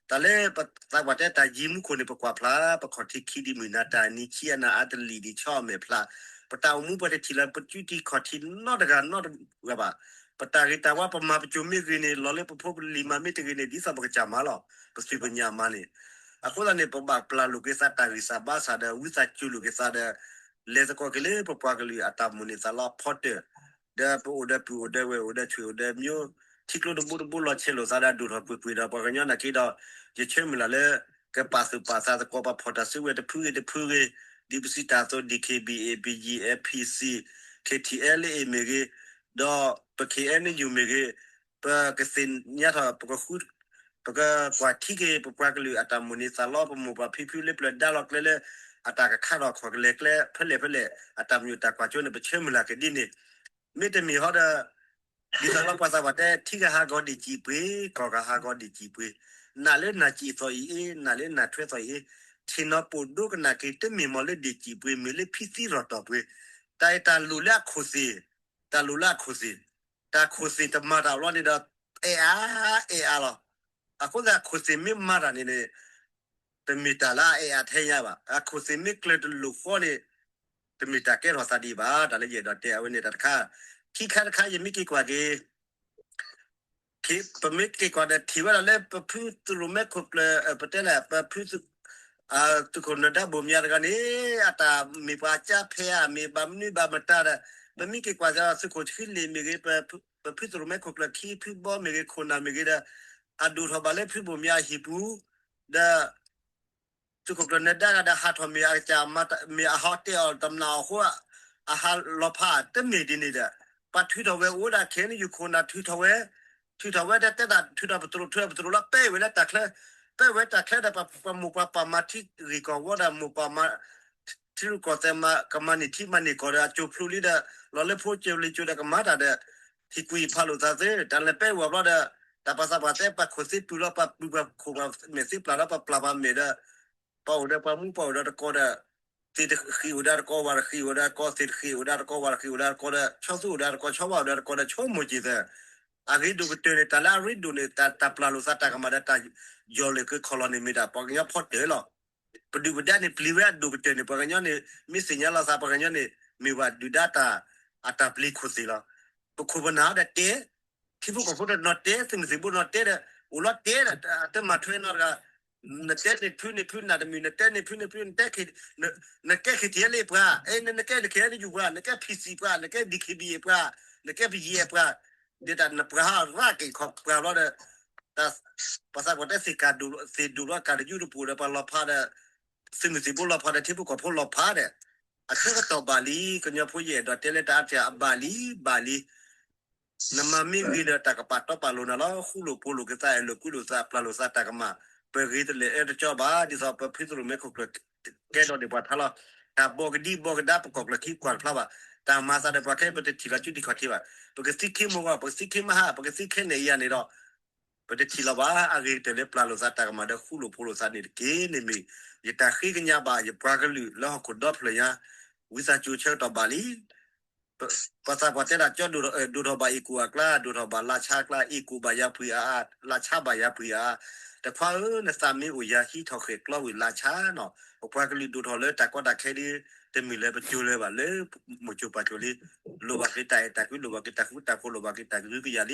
တၢ်လၢပသးပှၢ်တဲတၢ်ယံၤမူခိၣ်န့ၣ် ပကွၢ်ဖျါ, ပခီၣ်ထံးခံဒံးမုၢ်နၤ တၢ်နံၤဆံးအနၤအါတလံာ်ဒံးဆီအမဲာ်ဖျါ, ပတၢ်အိၣ်မူပှဲၤတထံၣ်လၢ ပစုတံၢ်ခီၣ်ထံးနီတဂၤနီတဂၤဘၣ်. ပတၢ်ဂ့ၤတၢ်ဝါ ပမၤပစိၤမ့ၢ်ဂ့ၤန့ၣ် လီၤလၢပဖိပလံၤမၤမ့ၢ်တဂ့ၤန့ၣ် ဒ်သိးပကစၢ်မၤလီၤ ပသွံၣ်ပညၣ်မၤန့ၣ်. အဃိသတးန့ၣ် ပဘၣ်ပျၢ်လိာ်က့ၤသးတၢ်ဂံၢ်စၢ်ဘါစၢ်ဒီး ဝံသးစူၤလိာ်က့ၤသးဒီး လဲၤသကိးက့ၤလၢပပှၤကလုာ်အတၢ်မိၣ်န့ၢ်သးလီအဖီတၢၢ်, ဒီးပအိၣ်ဒီးပုၢ်အိၣ်ဒီးဝဲၢ်အိၣ်ဒီးဆွေအိၣ်ဒီးမျိုး, ထံကျိတဘိတဘိလီၤဆဲးလိာ်သးဒီးဒိၣ်ထီၣ်ကွ့ၢ်ကွ့ၢ်ဒီး ပှၤကညီနာ်က့ဒီး ယဆၢမုၢ်လၢ်လၢ ကပာ်သူၣ်ပာ်သးသကိး ပှၤဖီၣ်တၢ်စုကဝဲၤတဖုဂ့ၤတဖုဂ့ၤ, ဒ်ပစံးတၢ်အသိး DKBA, BGF, PC, KTLA မ့ၢ်ဂ့ၤ, ဒီးပ KNU မ့ၢ်ဂ့ၤ, ပကသ့ၣ်ညါထီၣ် ပကဃု ပကကွၢ်ထံက့ၤ ပပှၤကလုာ်အတၢ်မိၣ်န့ၢ်သးလီ ပမိၢ်ပၢ်ဖံဖုလၢပျၢၤဒါလီၤကျဲလၢ အတၢ်ကခါထီၣ်ခီၣ်ကလဲၤကျဲ ဖဲလဲၣ်ဖဲလဲၣ် အတၢ်မညိၣ်တၢ်ကွၢ်စိန့ၣ် ပဆၢမုၢ်လၢ်က့ၤဒ်န့ၣ်, မ့တမ့ၢ်ဟီဒီး ဒ်သိးလၢပှၤသးပှၢ်တဲ ထံဂၤဟးဂီၤဒံၣ်စံၣ်ပှ့ၤ, ကီၢ်ဂၤဟးဂီၤဒံၣ်စံၣ်ပှ့ၤ, နာ်လၢနၢ်စံၣ်သီၣ်အံၤအ့, နာ်လၢနၢ်ထွဲသီၣ်အံၤအ့, ထံၣ်နီၢ်ပိာ်ဒိကနၣ်က့ၤတမ့ၢ်မီၤလၢဒံၣ်စံၣ်ပှ့ၤ မ့ၢ်လၢဖံသံရီၣ်တီၢ်ပှ့ၤ, တၢ်အံၤတၢ်လိၣ်လၢအခိၣ်သ့ၣ်, တၢ်လိၣ်လၢအခိၣ်သ့ၣ်, တၢ်ခိၣ်သ့ၣ်တမၤတၢ်ဘျီန့ၣ်ဒီး အဲၣ်အါ, အဲၣ်အါလီၤ. အဃိသတးခိၣ်သ့ၣ်မ့ၢ်မၤတၢ်န့ၣ်န့ၣ် တမ့ၢ်တၢ်လၢအအဲၣ်အါထဲညါဘၣ်. အခိၣ်သ့ၣ်မ့ၢ်ကျၢၤတလိာ်ဃီန့ၣ် တမ့ၢ်တၢ်ကဲထီၣ်သးဒံးဘၣ်. တၢ်လၢယအဲၣ်ဒိးတဲအဝဲန့ၣ်တၢ်တခါ, ခံခါတခါယမ့ၢ်က့ၤကွၢ်က့ၤ ပမ့ၢ်က့ၤကွၢ်ဒီးထံၣ်ဝဲဒၣ်လၢပဖုသရိၣ်မဲခိၣ်ကျၢၢ် ပတဲလဲၣ် ပဖု သုးခိၣ်နၢၤဒါဘိၣ်မၠါတဂၤန့ၣ် အတၢ်မ့ၢ်ပှၤကၢ်ဖဲအမ့ၢ်ဘၣ်မနုၤဘၣ်မတၤဒီး ပမ့ၢ်က့ၤကွၢ်စ့ၢ်သုးခိၣ်ဆှံလ့ၣ်မ့ၢ်ဂ့ၤ ပဖုသရိၣ်မဲခိၣ်ကျၢၢ်ခံဖုဘီမ့ၢ်ဂ့ၤ ခိၣ်နၢ်မ့ၢ်ဂ့ၤဒီး အဒိၣ်ထီၣ်ဘၣ်လၢဖုဘိၣ်မၠါအဟံၣ်ပူၤ ဒီး သုးခိၣ်ကျၢၢ်နၢၤဒါဂၤဒီးဟးထီၣ်မ့ၢ်အကစၢ်မၤတၢ် မ့ၢ်အဟီတဲအီၤတမျၢ်အီၤအဃိ အဟးလီၤဖးတမ့ၢ်ဒ်န့ၣ်ဒီး ပှၤထုးထီၣ်ဝဲအိၣ်ဒၣ် ခဲအံၤ ယူၢ်ခိၣ်နၢ်ထုးထီၣ်ဝဲ ထုးထီၣ်ဝဲဒီးတဲဒၣ်ထုးထီၣ်ပတြိၤ ထုးထီၣ်ပတြိၤလီၤ ပဲဝဲလၢတၢ်ချၢ ပဲဝဲတၢ်ချၢဒီး ပမိၢ်ပှၤပာ်မၤထံဂ့ၢ်ကီၢ်ဝီဒီး မိၢ်ပှၤမၤ ထံရူၢ်ကီၢ်သဲးမၤ ကမၤန့ၢ်ထံမၤန့ၢ်ကီၢ်ဒီး အကၠိဖျိလံဒီး လီၤလၢဖိကၠိလံကၠိဒီးကမၤတၢ်ဒီး ဟံၣ်ကွံာ်ဖးလိာ်သးသ့ တၢ်လဲၤပဲဝဲဘျီဒီး တၢ်ပှၤသးပှၢ်တဲ ပှၤခိၣ်သ့ပုၢ်လီၤ ပှၤပုၢ်ပှၤခိၣ်ပှၤမဲာ်သ့ပျၢ်လီၤ ပှၤပျၢ်ပှၤမဲာ်ဒီး ပှၤအိၣ်ဒီးပှၤမူပှၤအိၣ်ဒီးတကီဒီး သ့ၣ်တဃံၣ်အိၣ်ဒီးတကီ ဝၣ်တဃံၣ်အိၣ်ဒီးတကီ သ့ၣ်တဃံၣ်အိၣ်ဒီးတကီ ဝၣ်တဃံၣ်အိၣ်ဒီးတကီဒီး ဆီသူၣ်အိၣ်ဒီးတကီ ဆီဝါအိၣ်ဒီးတကီဒီး ဆိကမိၣ်က့ၤသၢ အရ့ဒိၣ်ကတၢၢ်န့ၣ် တၢ်လၢအရ့ဒိၣ်န့ၣ် တၢ်ပျၢ်လိာ်သးတၢ်ကမၣ်ဒီးတၢ်ယီၢ်လၢာ်ကခီၣ်လီၤန့ၣ် မ့ၢ်ဒၣ်ပှၤကညီဖီတၢၢ်လီၤ. ပဒုၣ်ပဒါန့ၣ် ပျံၤဝဲအဒိၣ်ကတၢၢ်န့ၣ် ပှၤကညီန့ၣ် မ့ၢ်သ့ၣ်ညါလီၤသး ပှၤကညီန့ၣ် မ့ၢ်ဝဲဒုၣ်ဒါတၢ် အတၢ်ပျံၤခိၣ်သ့ၣ်လီၤ. ပခိၣ်ပနၢ်ဒီးတဲ ထံဖိကီၢ်ဖိဒီးနီၢ်တဲ သုးမုၢ်သံၣ်ဘိနီၢ်တဲဒီး အိၣ်လီၤတဲဒီး တမၤထွဲနီတဂၤ နတဲန့ၣ်ဖုန့ၣ်ဖု နၢ်တမုာ် နတဲန့ၣ်ဖုန့ၣ်ဖု နတဲ နကဲ KTLA ပှၤ နကဲ နကဲ KNU ပှၤ နကဲ PC ပှၤ နကဲ DKBA ပှၤ နကဲပယဲၢ်ပှၤ, ဒ်တၢ်နပှၤဟးရၣ်က့ၤခီပှၤဘျီဒီး, တၢ်, ပှၤသးပှၢ်တဲသ့ၣ်ကးဒိၣ်, သ့ၣ်ဒိၣ်လီၤကးတယူၢ်တပူၤဒီးပှၤလီၤဖးဒီး, သုးမုၢ်သံၣ်ဘိလီၤဖးဒီးထံဖိကီၢ်ဖိလီၤဖးဒီး, အဆၢကတီၢ်ဘၣ်လံ, ကညီဖိယအဲၣ်ဒိးတဲလၢတၢ်အါတၢ်အဘၣ်လံ, ဘၣ်လံ နမၤမ့ၢ်ဂ့ၤဒီးတၢ်ကပာ်တီပာ်လိၤနၤလီၤ. ဃူလိာ်ဖိးလိာ်က့ၤသး အဲၣ်လိာ်ကွံလိာ်သး ပျၢ်လိာ်သးတၢ်ကမၣ်, ပဂ့ၤတလၢာ်အၢတကၠီဘၣ်, ဒ်သိးပဖုသရိာ်မဲခိၣ်ကျၢၢ်ကဲဒီးဒံးပှၤထါလီၤ. တၢ်ဘီၣ်ကဒံဘီၣ်ကဒါပကီၢ်ကျၢၢ်ခံကွၢ်တဖျါဘၣ်. တၢ်မၤသးဒီးပှၤခဲအံၤ ပတထံၣ်လီၤစုဒံၣ်ခီၣ်ထံးဘၣ်. ပကသံခ့မီၤဂီၢ်, ပကသံခ့မဟါ, ပကသံခဲနဲၣ်အံၤန့ၣ်ဒီး ပတထံၣ်လီၤဘၣ်. အဂ့ၤကတၢၢ်လၢပျၢ်လိာ်သးတၢ်ကမၣ်ဒီးဃူလိာ်ဖိးလိာ်သးန့ၣ်တက့ၢ်. န့ၣ်မ့ၢ်ယတၢ်ဃ့ကညးဘၣ် ယပှၤကလုာ်လၢဟီၣ်ခိၣ်ဒီဖျၢၣ်ညါ, ဝံသးစူၤဆၢကတီၢ်ဘၣ်လံ. ပှၤသးပှၢ်တဲဒၣ်ကၠီဒိၣ်ထီၣ်, ဒိၣ်ထီၣ်ဘၣ်အ့ၣ်ကူၣ်အကျါ, ဒိၣ်ထီၣ်ဘၣ်လါဆါအကျါ, အ့ၣ်ကူၣ်ဘၣ်ယၤပှ့ၤအါအါ, လါဆါဘၣ်ယၤပှ့ၤအါအါ. တခွါဧၢ, နသးမ့ၢ်အိၣ်ယၤဟံးထီၣ်ဃဲၣ်ကျီဝံၤလါဆါနီၤ. ပပှၤကလုာ်ဒိၣ်ထီၣ်လၢတၢ်ကီတၢ်ခဲဒ်, တမ့ၢ်လၢပကၠိလၢၤဘၣ်လၢ, မိၢ်ကၠိပၢ်ကၠိလံ. လိၣ်ဘၣ်က့ၤတၢ်အဲၣ်တၢ်ကွံ, လိၣ်ဘၣ်က့ၤတၢ်ဃူတၢ်ဖိး, လိၣ်ဘၣ်က့ၤတၢ်ကဟုကယာ်လံ.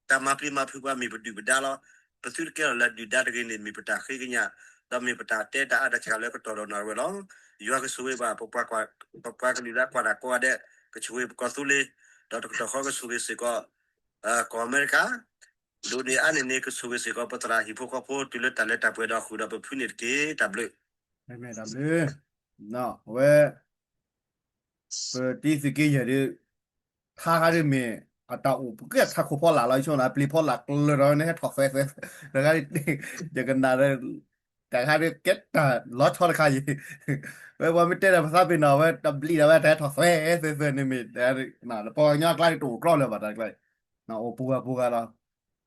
တၢ်မၤပျံၤမၤဖုးပှၤမ့ၢ်ပဒုၣ်ပဒါလီၤ. ပသုတကဲထီၣ်လၢဒုၣ်ဒါတဂ့ၤန့ၣ် မ့ၢ်ပတၢ်ဃ့ကညး, ဒီးမ့ၢ်ပတၢ်တဲတၢ်အါတၢ်စှၤလၢကတီၢ်ဒီးနၣ်ရံၣ်ဝဲလီၤ. ယွၤကဆိၣ်ဂ့ၤဘၣ် ပပှၤကလုာ်လၢအကွၢ်တၢ်ကိးဂၤဒဲး, ကဆိၣ်ဂ့ၤပကီၢ်သူလ့ၤ, ဒီးတကတီၢ်ဃီကဆိၣ်ဂ့ၤစ့ၢ်ကီး ကီၢ်အမဲရကၤ, ဒိၣ်န့ၢ်အါန့ၢ်န့ၣ် ကဆိၣ်ဂ့ၤစ့ၢ်ကီး ပသရၣ်ဟံၣ်ဖိဃီဖိ တုၤလၢတၢ်လၢတၢ်ပှဲၤဒီးဃုာ်ဒီးပဖုန့ၣ်တက့ၢ်. တၢ်ဘျုး, တၢ်ဘျုး, အဝဲ ပတံၤသုးက့ယဲၢ်ဒီး ထါခါဒ်မ့ၢ် အတၢ်အိၣ်ပကဲထါခိၣ်ဖီလာ်လီၤ ဆိနၤ ပျံၤဖီလာ်ကျၢၤဒီးန့ၣ် ဟဲထီၣ်သွဲသွဲ, တခါ ယကနၣ်ဒီး တၢ်ခါဒ်ကဲတၢ်လီၤဆီတခါအံၤ, ဝဲပှၤမ့ၢ်တဲဒီးပသးပ့ၤနီၣ် ဝဲတဘျံးဒီးဝဲတၢ်ဟဲထီၣ်သွဲသွဲသွဲန့ၣ်မ့ၢ် ပှၤကညီအကျါန့ၣ်တအိၣ်ကြီလၢၤဘၣ်တၢ်ကျါ, အိၣ်ပူၤဂၤပူၤဂၤလီၤ.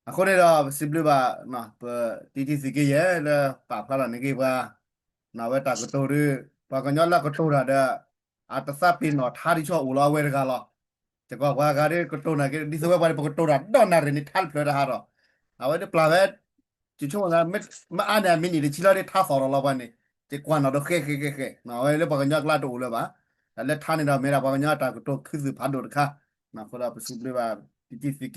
အဃိန့ၣ်ဒီး ပစံးဘျုးဘၣ် ပတံၤတံၤသုးက့ယဲၢ်လၢပာ်ဖျါလီၤန့ၢ်က့ၤပှၤ ဝဲတၢ်ကတိၤဒီး ပှၤကညီလၢကတိၤတၢ်ဒီး အတသးပ့ၤနီၣ်ထါဒ်ဆီအိၣ်လီၤအဝဲတဂၤလီၤ. ယကွၢ်ပှၤဂၤဒ်ကတိၤနာ်က့ ဒ်သိးဝဲပှၤန့ၣ် ပကတိၤတၢ်ဒီးနၣ်ရံၣ်န့ၣ် ထါတဖျၢၣ်တဟးဒီး အဝဲဒ်ပျၢ်ဝဲ ယဆိကမိၣ်သး မ့ၢ်အါန့ၢ်အမံးနံးတဆံလီၤဒ်ထါသီၣ်ဒီးလီၤပှၤန့ၣ် ယကွၢ်နီၣ်ဒီးဃဲဃဲဃဲဃဲ အဝဲလၢပှၤကညီအကျါတအိၣ်လၢၤဘၣ်. တၢ်လၢထါန့ၣ်ဒီး မ့ၢ်ဒၣ်ပှၤကညီအတၢ်ကတိၤခူသူၣ်ဖးဒိၣ်တခါ, အဃိဒီးပ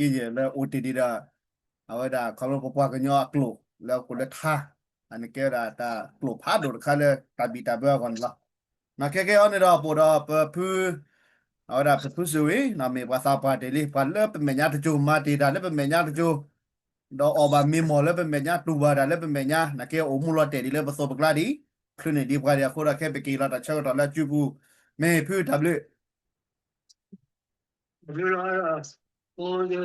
စံးဘျုးဘၣ် တံၤတံၤသုးက့ယဲၢ်လၢအိၣ်တ့ၢ်ဒံးဒီး အဝဲဒၣ်ခီဖျိပပှၤကညီအကျိာ် လၢအအိၣ်လၢထါ အန့ၣ်ကဲဝဲဒၣ်တၢ်ကျိာ်ဖးဒိၣ်တခါလၢတၢ်ဘံၣ်တၢ်ဘၢအဂီၢ်န့ၣ်လီၤ. ခဲကဲအံၤန့ၣ်ဒီး ပအိၣ်ဒီးပဖု အဝဲဒၣ်ပဖုစူၤဝံၤ မ့ၢ်ပှၤသးပှၢ်တ့ၢ်လံ ပှၤလၢပမဲာ်ညါတစိၤ မၤတ့ၢ်တၢ်လၢပမဲာ်ညါတစိၤ ဒီးအီၣ်ဘၣ်မ့ၢ်မီၢ်လၢပမဲာ်ညါ တူၢ်ဘၣ်တၢ်လၢပမဲာ်ညါ နာ်က့အိၣ်မူလီၤတဲာ်ဒ်လၢပသိးပကျါဒ် ချုးန့ၢ်ဒံးပှၤဒံးအဃိဒီး ခဲပက့ၤလီၤတၢ်ဆၢကတီၢ်လၢအစုပူၤ မ့ၢ်ဖုတၢ်ဘျုး တၢ်ဘျုးလီၤ, အိၣ်